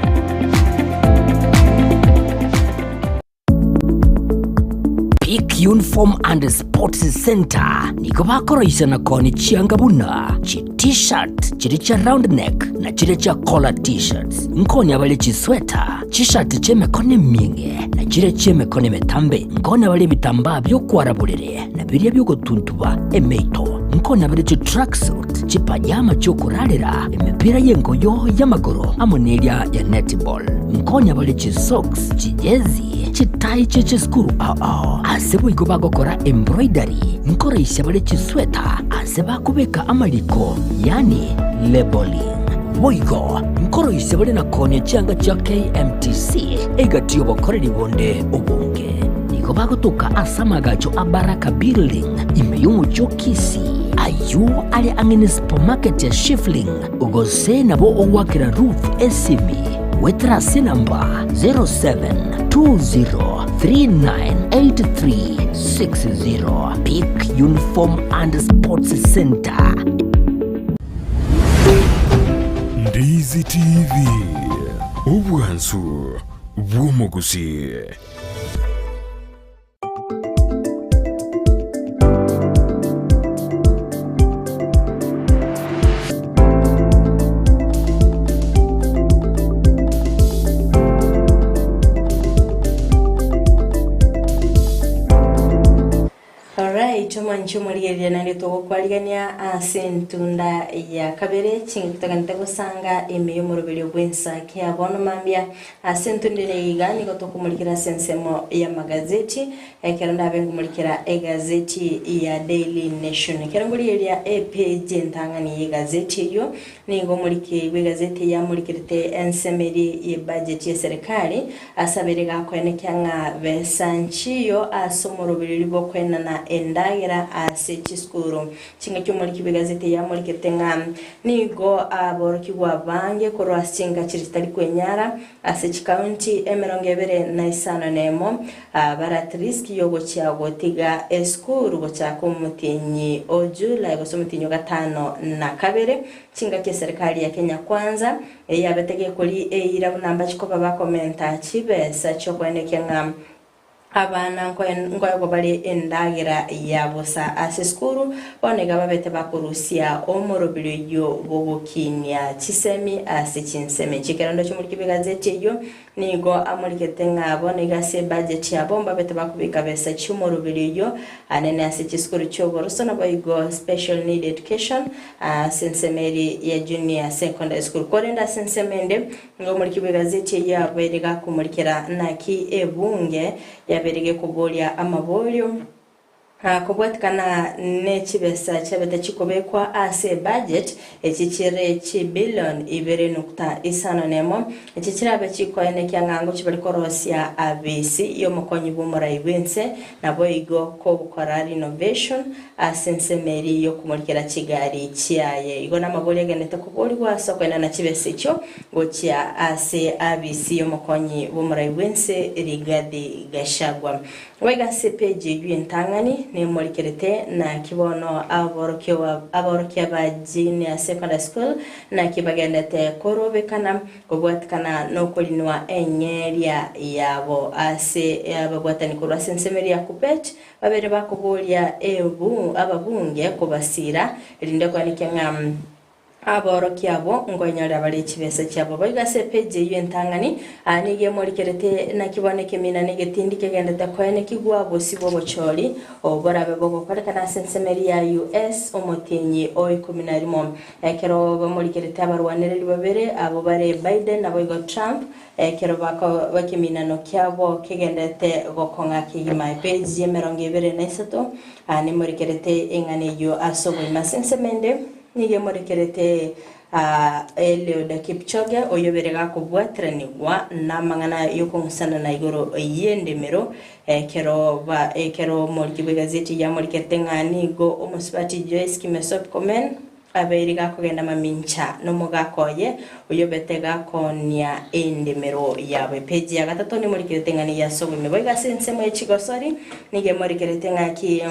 S10: Peak Uniform and Sports Centre nigo bakoroisia na koonia chianga buna chi T-shirt chiria chia round neck na chiria chia collar T-shirts. Nkoonia bare chisweta, chishati chi'emekono emieng'e na chiria chi'emekono emetambe. Nkoonia bare ebitambaa bi'okwara borere na biria bi'ogotuntuba emeito. Nkoonia bare chitracksuit, chipajama chi'okorarera, emepira y'engoyo y'amagoro amo neria ya netball. Nkoonia bare chisocks, chijezi, chitai chie chisukuru ao ao. Ase boigo bagokora embroidery, nkoroisia bare chisweta ase bakobeka amariko, yaani labelling. Boigo nkoroisia bare na koonia chianga chia KMTC egati y'obokoreri bonde obonge. Nigo bagotoka ase amagacho a Baraka Building ime y'omochie o Kisii, ayio are ang'e ne supermarket ya Shifling, gose nabo ogoakera Ruth esimi goetera ase enamba 0720398360. Peak Uniform and Sports Center.
S5: Ndizi TV, obwansu bw'omogusii.
S2: Alright, omwanchi omorigereria naende togokwarigania ase entunda ya kabere chingaki togenete gosanga ime y'omoroberio bw'ensa kia bono mambia Ase entunda ere iga nigo tokomorikera ase ensemo y'amagazeti, ekero ndabe nkomorikera egazeti ya Daily Nation. Ekero ngorigereria epeji entang'ani y'egazeti eyio, nigo omoriki bw'egazeti eyio amorikerete ensemo eria y'ebudget y'eserekari, ase abeire gakoenekia ng'a besa nchiyo ase omorobereria bw'okoenana endagera ase chisukuru. Chingaki omoriki bw'egazeti eyio amorikete ng'a nigo aborokigwa abange korwa ase chinka chiria chitari kwenyara ase chikaunti 21 bare at risk y'ogochia gotiga esukuru gochaka omotienyi o July gose omotienyi o gatano na kabere. Chingaki eserikari ya Kenya Kwanza eyabete gekori eira buna mbachi koba bakomenta chibesa chiokoenekia ng'a Abana nkoegwa bare endagera ya bosa ase esukuru, bono iga babete bakorusia omorobiri oyio bw'ogokinia chisemi ase chinsemo echi. Ekero ndoche omoriki bw'egazeti eyio nigo amorikete ng'a bono iga ase ebudget yabo mbabete bakobeka besa chi'omorobiri oyio anene ase chisukuru chi'oboroso naboigo special need education ase ensemo eria ya junior secondary school. Korende ase ensemo ende Nigo omoriki bw'egazeti eyio abeire gakomorikera naki ebunge yabeire gekoboria amaborio kobwatikana ne chibesa chiabete chikobekwa ase ebudget echi chire chibillion ibere nukta isano nemo echi chirabe chikoenekia ng'a ngochi bare korosia abisi y'omokonyi bw'omorai bw'ense naboigo kogokora renovation Ase ensemo eria y'okomorikera chigari chiaye. Igo namaborio agenderete koborigwa ase okoenana chibesa echio gochia ase abisi y'omokonyi bw'omorai bw'ense Rigathi Gachagua. Goika ase epeji eyio entang'ani nemorikerete naki bono aborokia ba Junior Secondary School naki bagenderete korobekana Kobwatikana nokorinwa enyeria yabo ase ababwatani korwa ase ensemo eria ya Kuppet, Babere bakoboria ababunge kobasiira, erinde koenekia ng'a Aborokia abwo nkoinyorera bare chibesa chiabo. Boigo ase epeji eyio entang'ani, aa nigo emorikerete, Naki bono ekemina na egetindi kegendete koenekigwa bosio bw'obochori obo borabe bogokorekana ase ensemo eria ya US omotienyi o ikomi na rimo. Ekero bamorikerete abarwanereri babere abwo bare Biden naboigo Trump, ekero bako ekeminano kiabo kegenderete gokong'a kegima. Epeji y'emerongo ebere na isato, aa nemorikerete eng'ana eyio ase oboima. Ase ensemo ende, Nigo emorekerete Eliud Kipchoge, oyobere gakobwateranigwa namang'ana y'okong'usana na igoro y'endemero, ekero ba ekero omoriki bw'egazeti yamorikerete ng'a nigo omosubati Joyce Kimesop Komen abeire gakogenda mamincha nomogaka oye oyobete gakoonia endemero yabo. Epeji ya gatato nemorikerete ng'a nigo ase oboime. Boigo ase ensemo ye chigosori nigo emorikerete ng'aki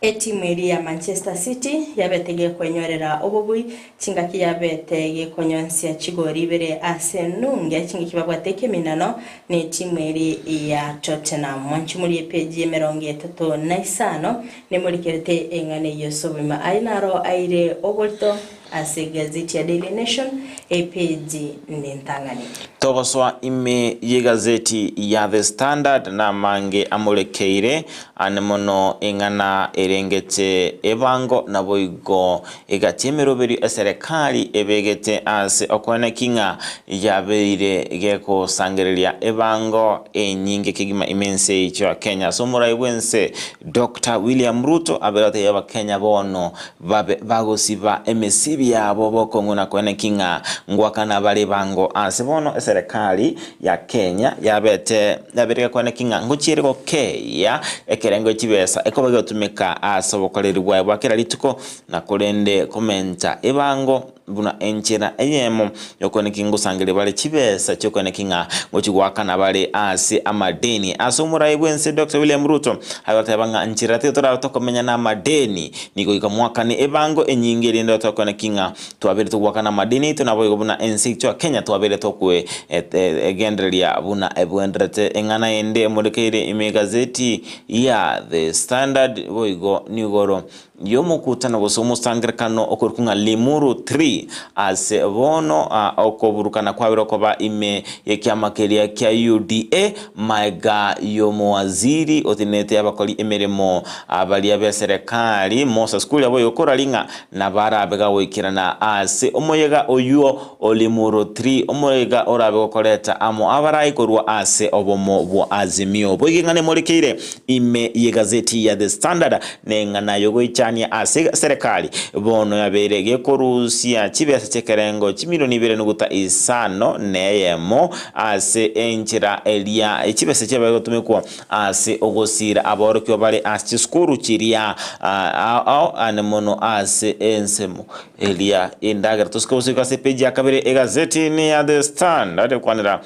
S2: Etimu eria ya Manchester City yabete gekwenyorera obobui chingaki yabete gekonyonsia chigori ibere ase enunge chingaki babwate ekeminano netimu eria ya Tottenham. Mwanche morie epeji y'emerongo etato na isano nemorikerete eng'ana eyio ase obogima. Ayio naro aire oborito ase egazeti ya Daily Nation epeji nentang'ani.
S3: Togosoa ime y'egazeti ya The Standard namange amorekeire Ane mono ing'ana erengete ebango, naboigo egati emeroberio eserekari ebegete ase okoeneki ng'a yabeire gegosangereria ebango enyinge kegima ime ense yaito ya Kenya. Ase omorai bwense Doctor William Ruto abeire gotebia abakenya bono babe bagosiba emesibi yabo bokong'u na koeneki ng'a ngwakana bare ebango ase bono eserekari ya Kenya yabete yabeire gekwaneki ng'a ngochiere gokeeyia ekerengo gie chibesa ekoba gegotumeka ase obokoreri bwaye bwa kera rituko, na korende komenta ebango buna enchera eyemo yokweneki ngosangereria bare chibesa chiokweneki ng'a ngochi goakana bare ase amadeni. Ase omorai bwense Doctor William Ruto agoteba ng'a nchera tiga torabe tokomenya na amadeni, nigo goika mwakane ebango enyinge erinde tokweneki ng'a Twabeire togoakana amadeni aito naboigo buna ense yaito ya Kenya twabeire tokwegendereria buna ebwenderete. Eng'ana ende emorekeire ime egazeti ya The Standard boigo nigoro y'omokutano gose omosangerekano okorokwa ng'a Limuru 3 ase bono okoburukana kwabeire koba ime y'ekiama keria kia UDA Maega y'omowaziri otenenete abakori emeremo baria b'eserekari, Moses Kuria boigo korari ng'a nabarabe gagoikerana ase omoyega oyio o Limuru 3, omoyega orabe gokoreta amo abarai korwa ase obomo bwa Azimio. Boigo eng'ana emorekeire ime y'egazeti ya The Standard neng'ana y'ogoichania ase serekari bono yabeire gekorusia chibesa chi'ekerengo chimilioni ibere nuguta isano neyemo Ase enchera eria chibesa chiabae gotumekwa ase ogosiira aborokigwa bare ase chisukuru chiria ao ane mono ase ensemo eria endagera. Tosike gosuka ase epeji ya kabere egazeti ni ya The Standard ekwanera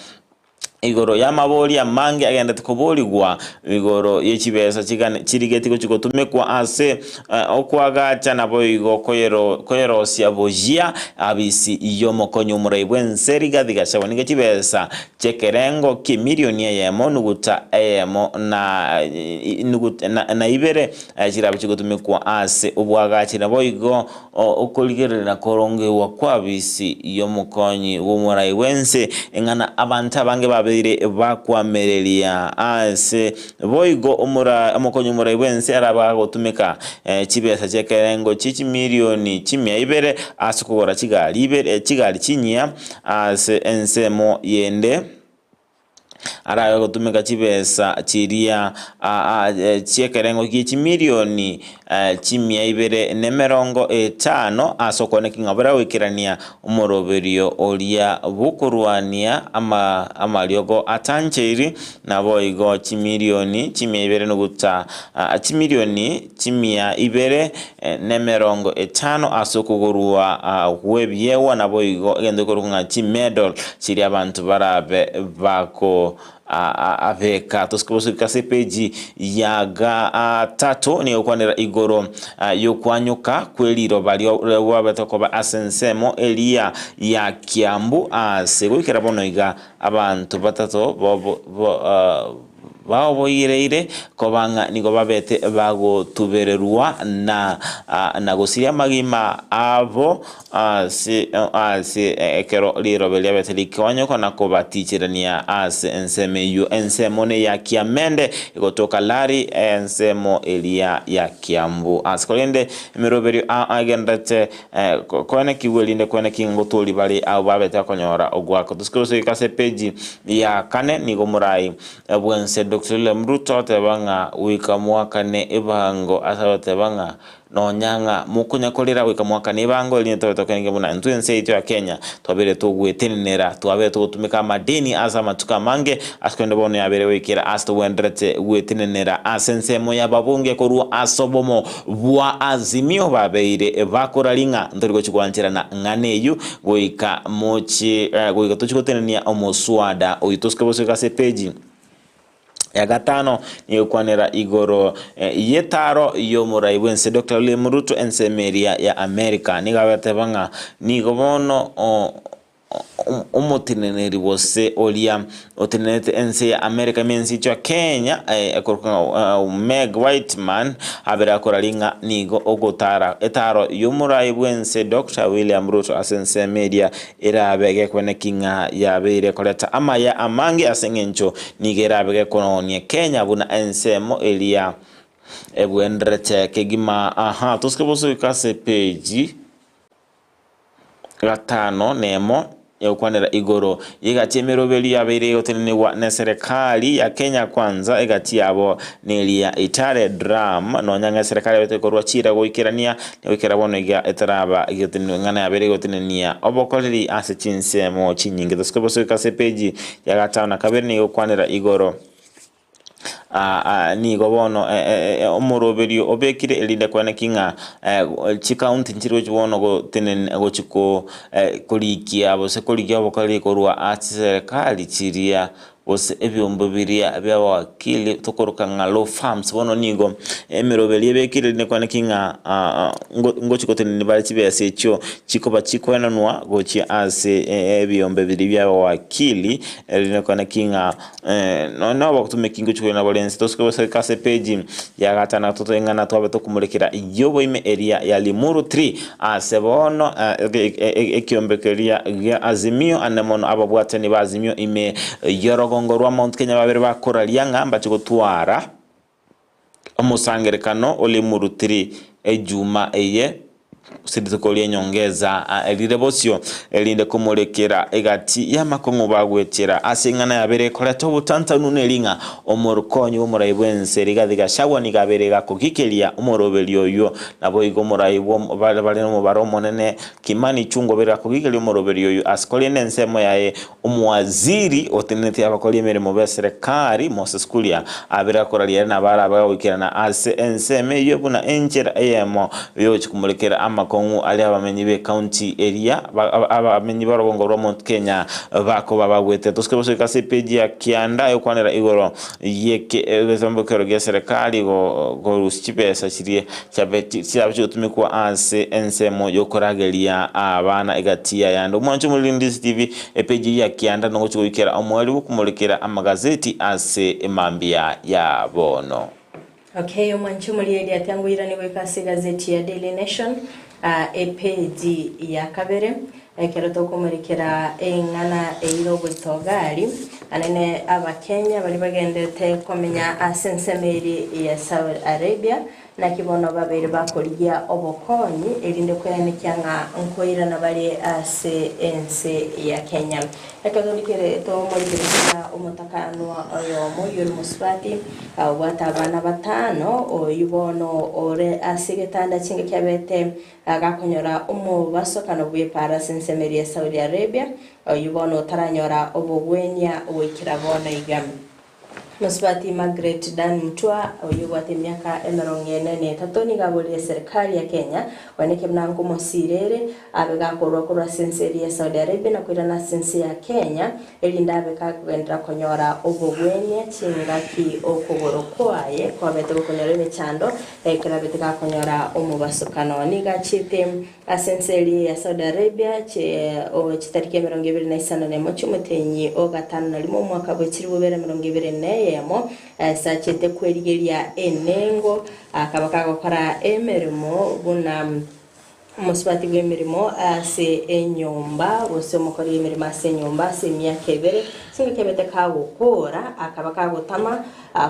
S3: igoro y'amabori amange agendete koborigwa igoro ye chibesa chirigeti gochi gotumekwa ase Okoagacha naboigo koyerosia boyia abisi y'omokonyi omorai bw'ense Rigathi Gachagua nigo chibesa chi'ekerengo ki'emilioni eyemo nuguta eyemo na na ibere chirabe chigotumekwa ase oboagachi naboigo okorigereria na korongigwa kw'abisi y'omokonyi bw'omorai bw'ense eng'ana abanto abange babeire bakwamereria ase Boigo omokonyi omorai bw'ense arabe agotumeka chibesa chi'ekerengo chie chimilioni chimia ibere ase okogora chigari ibere chigari chinyia ase ensemo yende arabe agotumeka chibesa chiria chi'ekerengo gie chimilioni chimia ibere na emerongo etano ase okooneka ng'a baragoikerania omoroberio oria bw'okorwania amariogo atancheiri, naboigo chimilioni chimia ibere noguta chimilioni chimia ibere na emerongo etano ase okogorwa gw'ebiegwa, naboigo egento gekorokwa ng'a chimedal chiria abanto barabe bako Abeka tosike gosuka ase epeji ya gatato nigo egokwanera igoro y'okwanyuka kw'eriroba riabete koba ase ensemo eria ya Kiambu ase goikera bono iga abanto batato Baoboireire koba ng'a nigo babete bagotubererwa na na gosiria amagima abo ase ase ekero rirobe riabete rikonyokwa na kobaticherania ase ensemo eyio. Ensemo neya Kiamende egotoka Lari, ensemo eria ya Kiambu. Ase korende emeroberio agendererete koenekigwa erinde koenekia ng'a ngotoria bare abwo babete bakonyora ogoaka. Tosike gosoika ase epeji ya kane nigo morai Bwense Doctor William Ruto oteba ng'a goika moakane ebango ase agoteba ng'a nonya ng'a mokonya korera goika moakane ebango erinde tobe tokenenge buna intwe ense yaito ya Kenya twabeire togwetenenera twabeire togotumeka amadeni ase amatuko amange ase korende bono yabeire goikera ase togwenderete gwetenenera ase ensemo y'ababunge korwa ase obomo bwa Azimio babeire bakorari ng'a ntori gochi gwancherana ng'ana eyio Goika mochie, goika tochie gotenenia omoswada oyio tosike bosoke ase epeji ya gatano nigo ekwanera igoro y'etaro y'omorai bw'ense Doctor William Ruto ensemo eria ya America. Nigo agateba ng'a nigo bono omoteneneri gose oria otenenerete ense ya America ime ense ya Kenya ekorokwa ng'a Meg Whitman abere akoraria ng'a nigo ogotara etaro y'omorai bw'ense Doctor William Ruto ase ensemo eria erabe gekweneki ng'a yabeire koreta amaya amange ase eng'encho nigo erabe gekononia Kenya buna ensemo eria ebwenderete kegima. Aha tosike bosoika ase page. Gatano nemo, egokwanera igoro y'egati y'emeroberio yabeire egotenenigwa neserekari ya Kenya Kwanza egati yabo neria Itare Drum nonya ng'a eserekari yabete korwa chiira goikerania goikera bono iga etaraba egotenenigwa eng'ana yabeire egotenenia obokoreri ase chinsemo chinyinge. Tosike bosoika ase epeji ya gatano na kabere nigo egokwanera igoro. Nigo bono omoroberio obekire erinde kweneki ng'a chikaunti nchirochio bono gotenena gochi korikia gose korigia obokoreri korwa ase chiserekari chiria gose ebiombe biria bia abawakili tokoroka ng'a law firms. Bono nigo emeroberio ebekire erinde kweneki ng'a ngochi gotenenia bare chibesa echio chikoba chikoenanwa gochia ase ebiombe biria bia abawakili erinde kweneki ng'a Nonya nobotumeki ngochia korenda bore ense tosuke gosoika ase epeji ya gatano toteng'ana twabe tokomorekera yoboime eria ya Limuru 3 ase bono ekiombe keria gia Azimio ande mono ababwatani ba Azimio ime yorogongo rwa Mount Kenya babere bakoraria ng'a mbache gotwara Omosangererekano o Limuru 3 ejuma eye, gose rituko ri'enyongeza rire bosio, erinde komorekera egati y'amakong'u bagwechera ase eng'ana yabeire ekoreta obotantanu neri ng'a omorukonyi bw'omorai bw'ense Rigathi Gachagua nigo abeire gakogikeria omoroberio oyio. Naboigo omorai bare bare nomobaro omonene Kimani Ichung'wa obeire gakogikeria omoroberio oyio ase korende ensemo yaye Omowaziri otenenetie abakori emeremo b'eserekari, Moses Kuria, abere akoraria ere nabo arabe agoikerana ase ensemo eyio buna enchera eyemo y'ogochia komorekera amakong'u aria abamenyi b'ecounty eria abamenyi b'orogongo rwa Mount Kenya bakoba bagwete. Tosike gosoika ase epeji ya kianda egokwanera igoro y'egetambokero gi'eserekari gorusia chibesa chiria chiabe chigotumekwa ase ensemo y'okorageria abana egati y'ayande. Omwancho omoriri DCTV epeji ya kianda nogochia goikera omoerio bw'okomorekera amagazeti ase emambia ya bono.
S2: Okay, omwancho omoriri atiangoiranie goika ase egazeti ya Daily Nation epeji ya kabere. Ekero tokomorekera eng'ana eira oboitogari, anene Abakenya baria bagenderete komenya ase ensemo eria ya Saudi Arabia, naki bono babeire bakorigia obokonyi erinde koenekia ng'a nkoirana bare ase ense ya Kenya. Ekero torikere tomorekereria ng'a omotakanwa oyomo oyio ore mosubati obwate abana batano, oyio bono ore ase egetanda chingaki abete Agakonyora omobasokano bw'epaara ase ensemo eria ya Saudi Arabia, oyio bono otaranyora obogwenia goikera bono iga. Mosubati Margaret Dan Mutua, oyio obwate emiaka emerongo ene na etato, nigo aborire eserikari ya Kenya koenekia buna nkomosiira ere abe gakorwa korwa ase ense eria ya Saudi Arabia na koirana ase ense ya Kenya, erinde abe kakogenderera konyora obogwenia chingaki okogoro kwaye kwabete gokonyora emechando, ekero abete gakonyora omobasokano. Nigo achiete ase ense eria ya Saudi Arabia chitariki emerongo ebere na isano nemo chi'omotenyi o gatano na rimo omwaka bwe chilifu ibere emerongo ebere na eyemo. eyemo ase achete kwerigeria enengo akaba kagokora emeremo buna Omosubati bw'emeremo ase enyomba, gose omokori bw'emeremo ase enyomba ase emiaka ebere, chingaki abete kagokoora, akaba kagotama,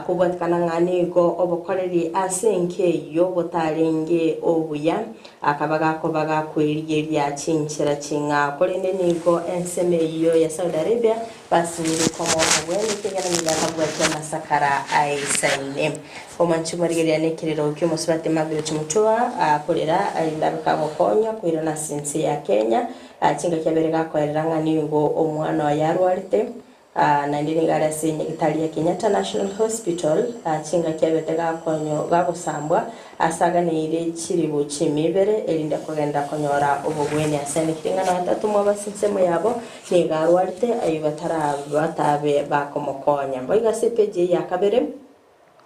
S2: kobwatikana ng'a nigo obokoreri ase enka eyio botarenge obuya, akaba gakoba gakwerigeria chinchera ching'ao. Korende nigo ensemo eyio ya Saudi Arabia Basinyire komoa omogwenia, ekiagera nigo atabwati amasakara aisaine. Omwanchi omorigereria nekerero ki'omosubati Margaret Mutua akorera erinde abe kagokonywa koirana ase ense ya Kenya. Chingaki abere gakoerera ng'a nigo omwana oye arwarete naende nigo are ase enyagitari ya Kenyatta National Hospital. Chingaki abete gakonywa gagosambwa Ase aganeire chiribu chi'emibere, erinde kogenda konyora obogwenia. Ase nekire ng'a nonya tatomwa ase ensemo yabo, nigo arwarete, ayio batabe bakomokonya. Boigo ase epeji eye ya kabere,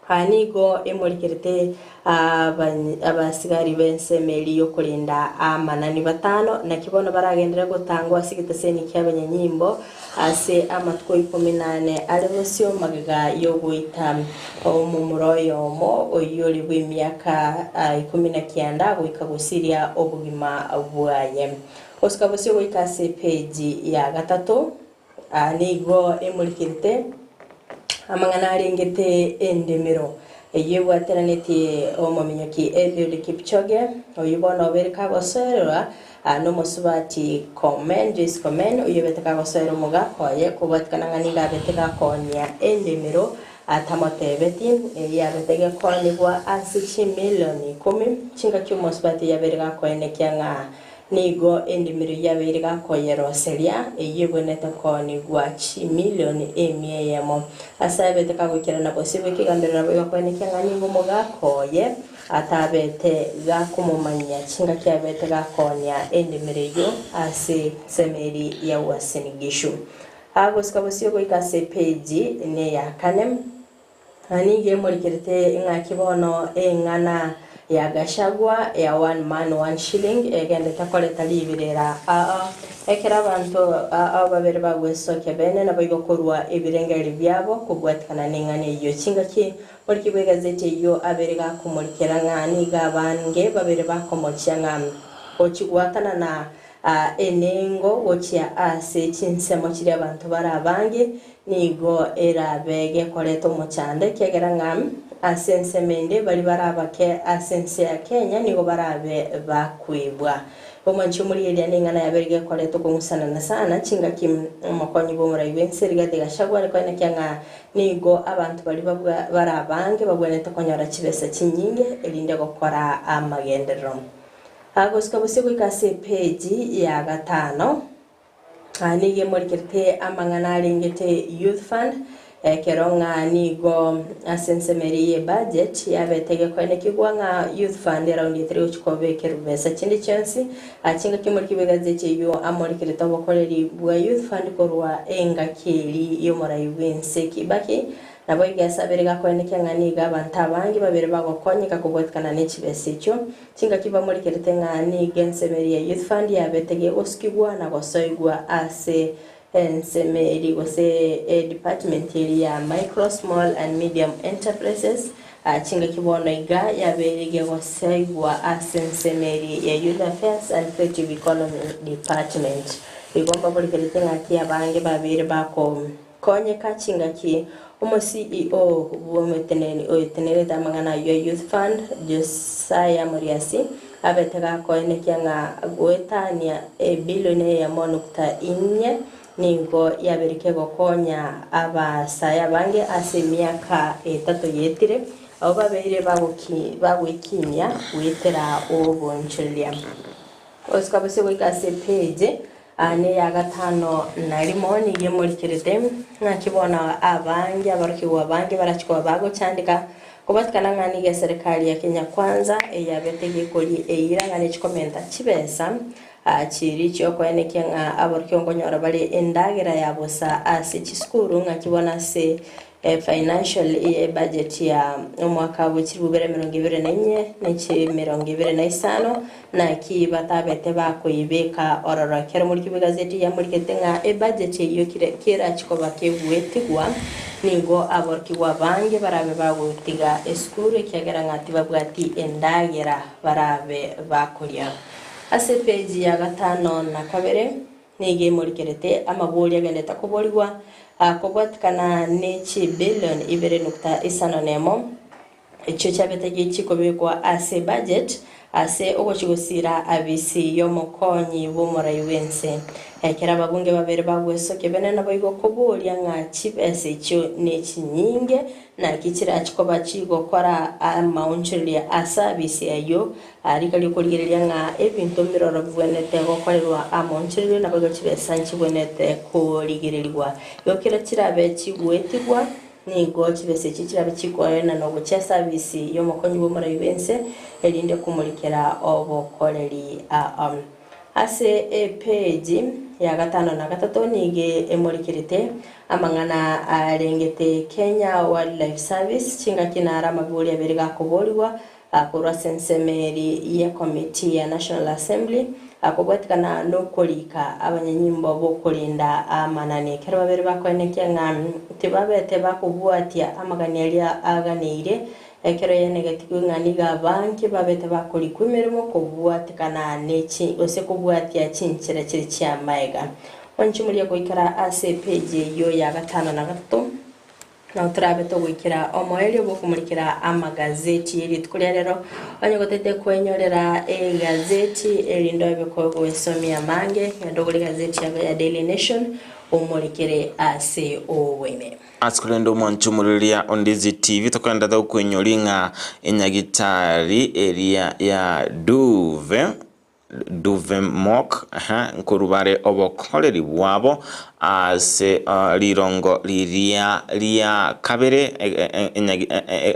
S2: aa nigo emorikerete abasigari b'ensemo eria y'okorinda amanani batano, naki bono baragenderere gotangwa ase egeteseni ki'abanyanyimbo Ase amatuko ikomi na ane are bosio magega y'ogoita omomura oyomo oyio ore bw'emiaka 19 goika gosiria obogima bwaye. Gosuka bosio goika ase epeji ya gatato nigo emorikerete amang'ana arengete endemero eyio ebwateranetie omominyoki Eliud Kipchoge oyio bono obeire kagosoererwa Nomosubati Komen, Joyce Komen, oyio obete kagosoera omogaka oye, kobwatikana ng'a nigo abete gakoonia endemero atamotebeti, eyio yabete gekoonigwa ase chimilioni ikomi. Chingaki omosubati oyio abeire gakoenekia ng'a nigo endemero eyio abeire gakoyeroseria, eyio ebwenerete koonigwa chimilioni emia eyemo. Ase abete kagoikerana bosio bw'ekegambero nabo igakoenekia ng'a nigo omogaka oye Atabete gakomomanyia chingaki abete gakonya endemero eyio ase semeri ya Uasin Gishu. Agosika bosio goika ase epeji neya kane, na nigo emorikerete ng'aki bono eng'ana ya Gachagua ya one man one shilling egendete koreta riberera aa ekero abanto aa babere bagwesokia bene naboigo korwa ebirengererio biabo kobwatikana neng'ana eyio chingaki Omoriki bw'egazeti eyio abere gakomorikera ng'a nigo abange babere bakomochia ng'a gochia goatanana enengo gochia ase chinsemo chiria abanto bare abange nigo erabe gekoreta omochando ekiagera ng'a ase ensemo ende baria bare abake ase ense ya Kenya nigo barabe bakoibwa. Omwanchi omorigereria neng'ana yabeire gekoreta okong'usanana sana chingaki omokonyi bw'omorai bw'ense Rigathi Gachagua are koenekia ng'a Nigo abanto baria bare abange bagwenerete konyora chibesa chinyinge erinde gokora amagenderero. Gosika bosio goika ase epeji ya gatano, nigo emorikerete amang'ana arengete Youth Fund, ekero ng'a nigo ase ensemo eria y'ebudget yabete gekoenekigwa ng'a Youth Fund eraundi etari gochia kobekerwa besa chinde chionsi. Chingaki omoriki bw'egazeti eyio amorikerete obokoreri bwa Youth Fund korwa engaki eria y'omorai bw'ense Kibaki, naboigo ase abere gakoenekia ng'a nigo abanto abange babere bagokonyeka kobwatikana ne chibesa echio. Chingaki bamorikerete ng'a nigo ensemo eria ya Youth Fund yabete gegosukigwa na gosoigwa ase Ensemo eria gose edepartment eria ya Micro, Small and Medium Enterprises chingaki bono iga yabeire gegosaigwa ase ensemo eria ya Youth Affairs and Creative Economy Department. Igo mbaborigeretie ng'aki abange babeire bakokonyeka chingaki omo CEO bw'omoteneni oetenerete amang'ana ayio ya Youth Fund Josiah Muriasi Abete gakoenekia ng'a goetania ebilioni eyemo nukta inye nigo yabeire kegokonya abasae abange ase emiaka etato yaetire, abwo babeire bagwekinia goetera obonchoreria. Gosuka bosio goika ase epeji neya gatano na rimo nigo emorikerete ng'aki bono abange abarokigwa abange barachie koba bagochandeka Kobatikana ng'a nigo eserekari ya Kenya Kwanza eyabete gekoria eira ng'a nechikomenta chibesa chiria chiokoenekia ng'a aborokigwa nkonyora bare endagera ya bosa ase chisukuru ng'aki bono ase financial year budget ya omwaka bwe chilifu bibere emerongo ebere na inye ne chimerongo ebere na isano naki batabete bakoyebeka ororo. Ekero omoriki bw'egazeti yamorikete ng'a ebudget eyio kerachie koba kegoetigwa. Nigo aborokigwa abange barabe bagotiga esukuru ekiagera ng'a tibabwati endagera barabe bakoria. Ase epeji ya gatano na kabere nigo emorikerete amaborio agenderete koborigwa kobwatikana ne chibilion ibere nukta isano nemo echio chiabete chikobekwa ase ebudget ase ogochia gosiira abisi y'omokonyi bw'omorai bw'ense. Ekero ababunge babere bagwesokia bene naboigo koboria ng'a chibesa echio nechinyinge, naki chirachi koba chigokora amaonchoreria ase abisi ayio. Rika ri'okorigereria ng'a ebinto mbiroro bibwenerete gokorerwa amaonchorerio, naboigo chibesa nchibwenerete korigererigwa. Igo kera chirabe chigwetigwa, Nigo chibesa echio chirabe chikoenanwa gochia ase abisi y'omokonyi bw'omorai bw'ense, erinde komorikera obokoreri. Ase epeji ya gatano na gatato nigo emorikerete amang'ana arengete Kenya Wildlife Service chingaki naro amabori abere gakoborigwa Korwa ase ensemo eri y'ekomiti ya National Assembly, kobwatikana nokorika abanyanyimbo b'okorinda amanani, ekero babere bakoenekia ng'a tibabete bakobwatia amagani aria aganeire, ekero yenegetigwe ng'a nigo abange babete bakorikwa emeremo kobwatikana ne chi gose kobwatia chinchera chire chi'amaega. Onchimuria goikera ase epeji eyio ya gatano na gatato. Nao torabe togoikera omoerio bw'okomorikera amagazeti ye rituko ria rero. Onye gotete kwenyorera egazeti erinde obe kogwesomia amange, genda ogore egazeti yago ya Daily Nation omorikere ase oboime.
S3: Ase korende omwancho omoriria o Ndizi TV tokoenderete gokoinyoria ng'a enyagitari eria ya Duve Duvemok, nkorwa bare obokoreri bwabo ase rirongo riria ria kabere,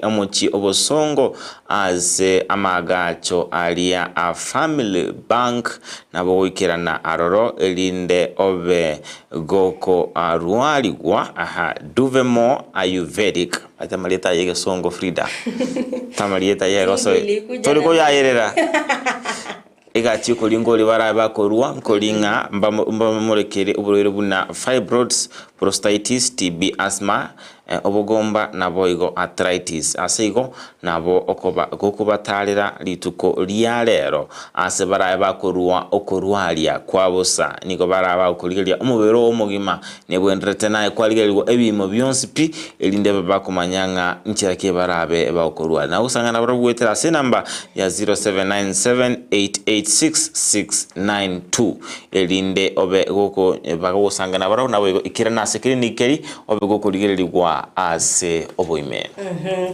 S3: omochie obosongo ase amaagacho aria a Family Bank, nabo goikerana aroro, erinde obe gokorwarigwa. Duvemo Ayurvedic, ase amarieta aye egesongo Frida, amarieta aye egosoe, tori koyayerera. Egati okoria nkori barabe bakorua, nkori ng'a mbamorekere oborwaire buna fibroids, prostatitis, TB, asthma, obogomba naboigo arthritis. Ase igo nabo okoba gokobatarera rituko ria rero ase barabe bakorua okorwaria kwa bosa, nigo barabe bagokorigereria omobere oo omogima Nebwenerete naye kwarigererigwa ebiimo bionsi pi, erinde babe bakomanya ng'a nchera ki barabe bagokorua. Na gosang'ana barabwo goetera ase enamba ya 0797886692, erinde obe goko bagogosangana barabwo naboigo ikerana ase clinic eri obe gokorigererigwa ase oboime.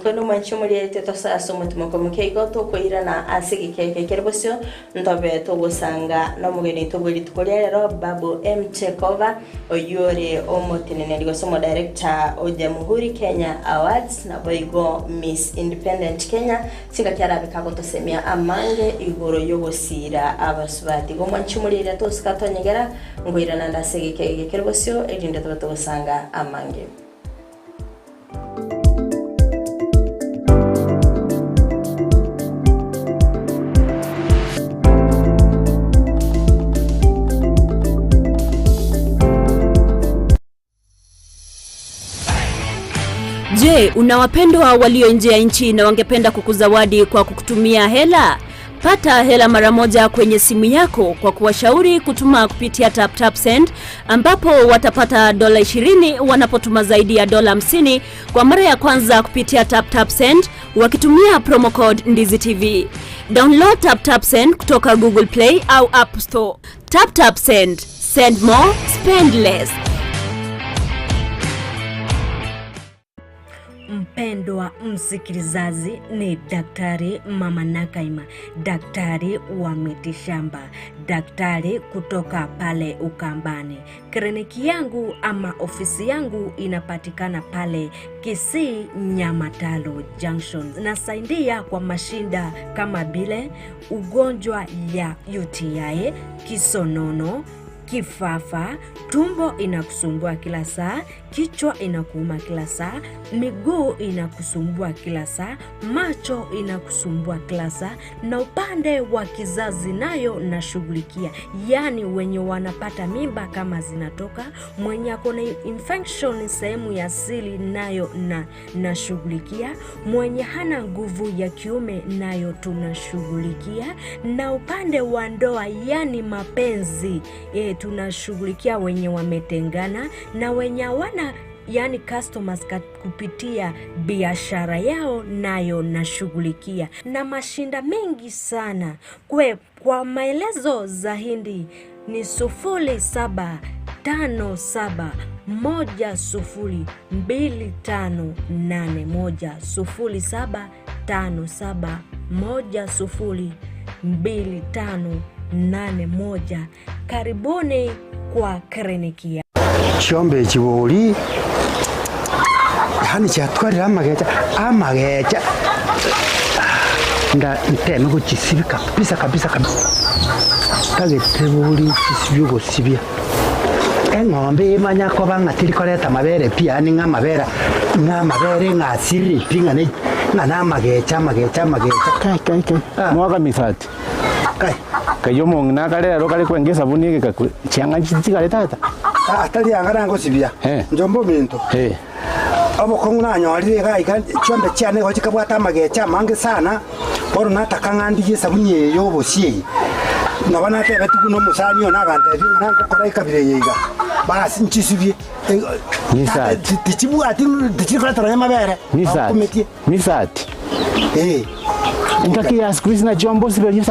S2: Korende omwanchi omoriete tosoe ase omotimoko moke igo tokoirana ase egeka eke kere bosio, Ntobe togosanga nomogeni oito bwe rituko ria rero, Babu M. Chekova, oyio ore omoteneneri gose omodirector o Jamhuri Kenya Awards, naboigo Miss Independent Kenya, chingaki arabe kagotosemia amange igoro y'ogosiira abasubati. Igo mwanche omorieria tosika tonyegera, nkoirana nde ase egeka eke kere bosio, erinde tobe togosanga amange.
S8: Je, una wapendwa walio nje ya nchi na wangependa kukuzawadi kwa kukutumia hela? Pata hela mara moja kwenye simu yako kwa kuwashauri kutuma kupitia TapTap Send ambapo watapata dola 20 wanapotuma zaidi ya dola 50 kwa mara ya kwanza kupitia TapTap Send wakitumia promo code Ndizi TV. Download TapTap Send kutoka Google Play au App Store. TapTap Send. Send more, spend less.
S4: Mpendwa msikilizaji, ni Daktari Mama Nakaima, daktari wa mitishamba, daktari kutoka pale Ukambani. Kliniki yangu ama ofisi yangu inapatikana pale Kisii Nyamatalo Junction. Nasaidia kwa mashinda kama vile ugonjwa ya UTI, kisonono, Kifafa, tumbo inakusumbua kila saa, kichwa inakuuma kila saa, miguu inakusumbua kila saa, macho inakusumbua kila saa, na upande wa kizazi nayo nashughulikia, yaani wenye wanapata mimba kama zinatoka, mwenye ako na infection sehemu ya siri nayo na nashughulikia, mwenye hana nguvu ya kiume nayo tunashughulikia, na upande wa ndoa yani mapenzi e, tunashughulikia wenye wametengana na wenye hawana yani customers kupitia biashara yao nayo nashughulikia na mashinda mengi sana kwe, kwa maelezo zaidi ni 0757 10 2581 0757 10 2581. Karibuni kwa kliniki ya
S1: Chiombe chibori yani chiatwarire amagecha amagecha nda nteme gochisibia kabisa kabisa kabisa tagete bori chisibia ogosibia eng'ombe emanya koba ng'a teri koreta mabere pi yaani ng'a amabere ng'a amabere ng'a asirire pi ng'a ne ng'a na amagecha amagecha amagecha
S6: Kai kai kai. Mwaka misati.
S1: Kai.
S6: Kai omong'ina akare aro kare kwenga esabuni egeka chianga chigare tata.
S1: Atari anga nangosibia njomba ominto obokong'u nanyorire iga iga chiombe chiane igo chikabwata amagecha amange sana bono nataka ng'a ndigie esabuni eye ya obosie eye nabo natebeti buna omosani one agantebia ng'a nangokora ekabira eye iga basi nchisibie
S6: Misati.
S1: tichibwati tichiri koreta nonye mabere
S6: Misati.
S1: Akometie.
S6: Misati.
S1: Eh.
S6: Engaki ya siku hizi na chiombe osiberie.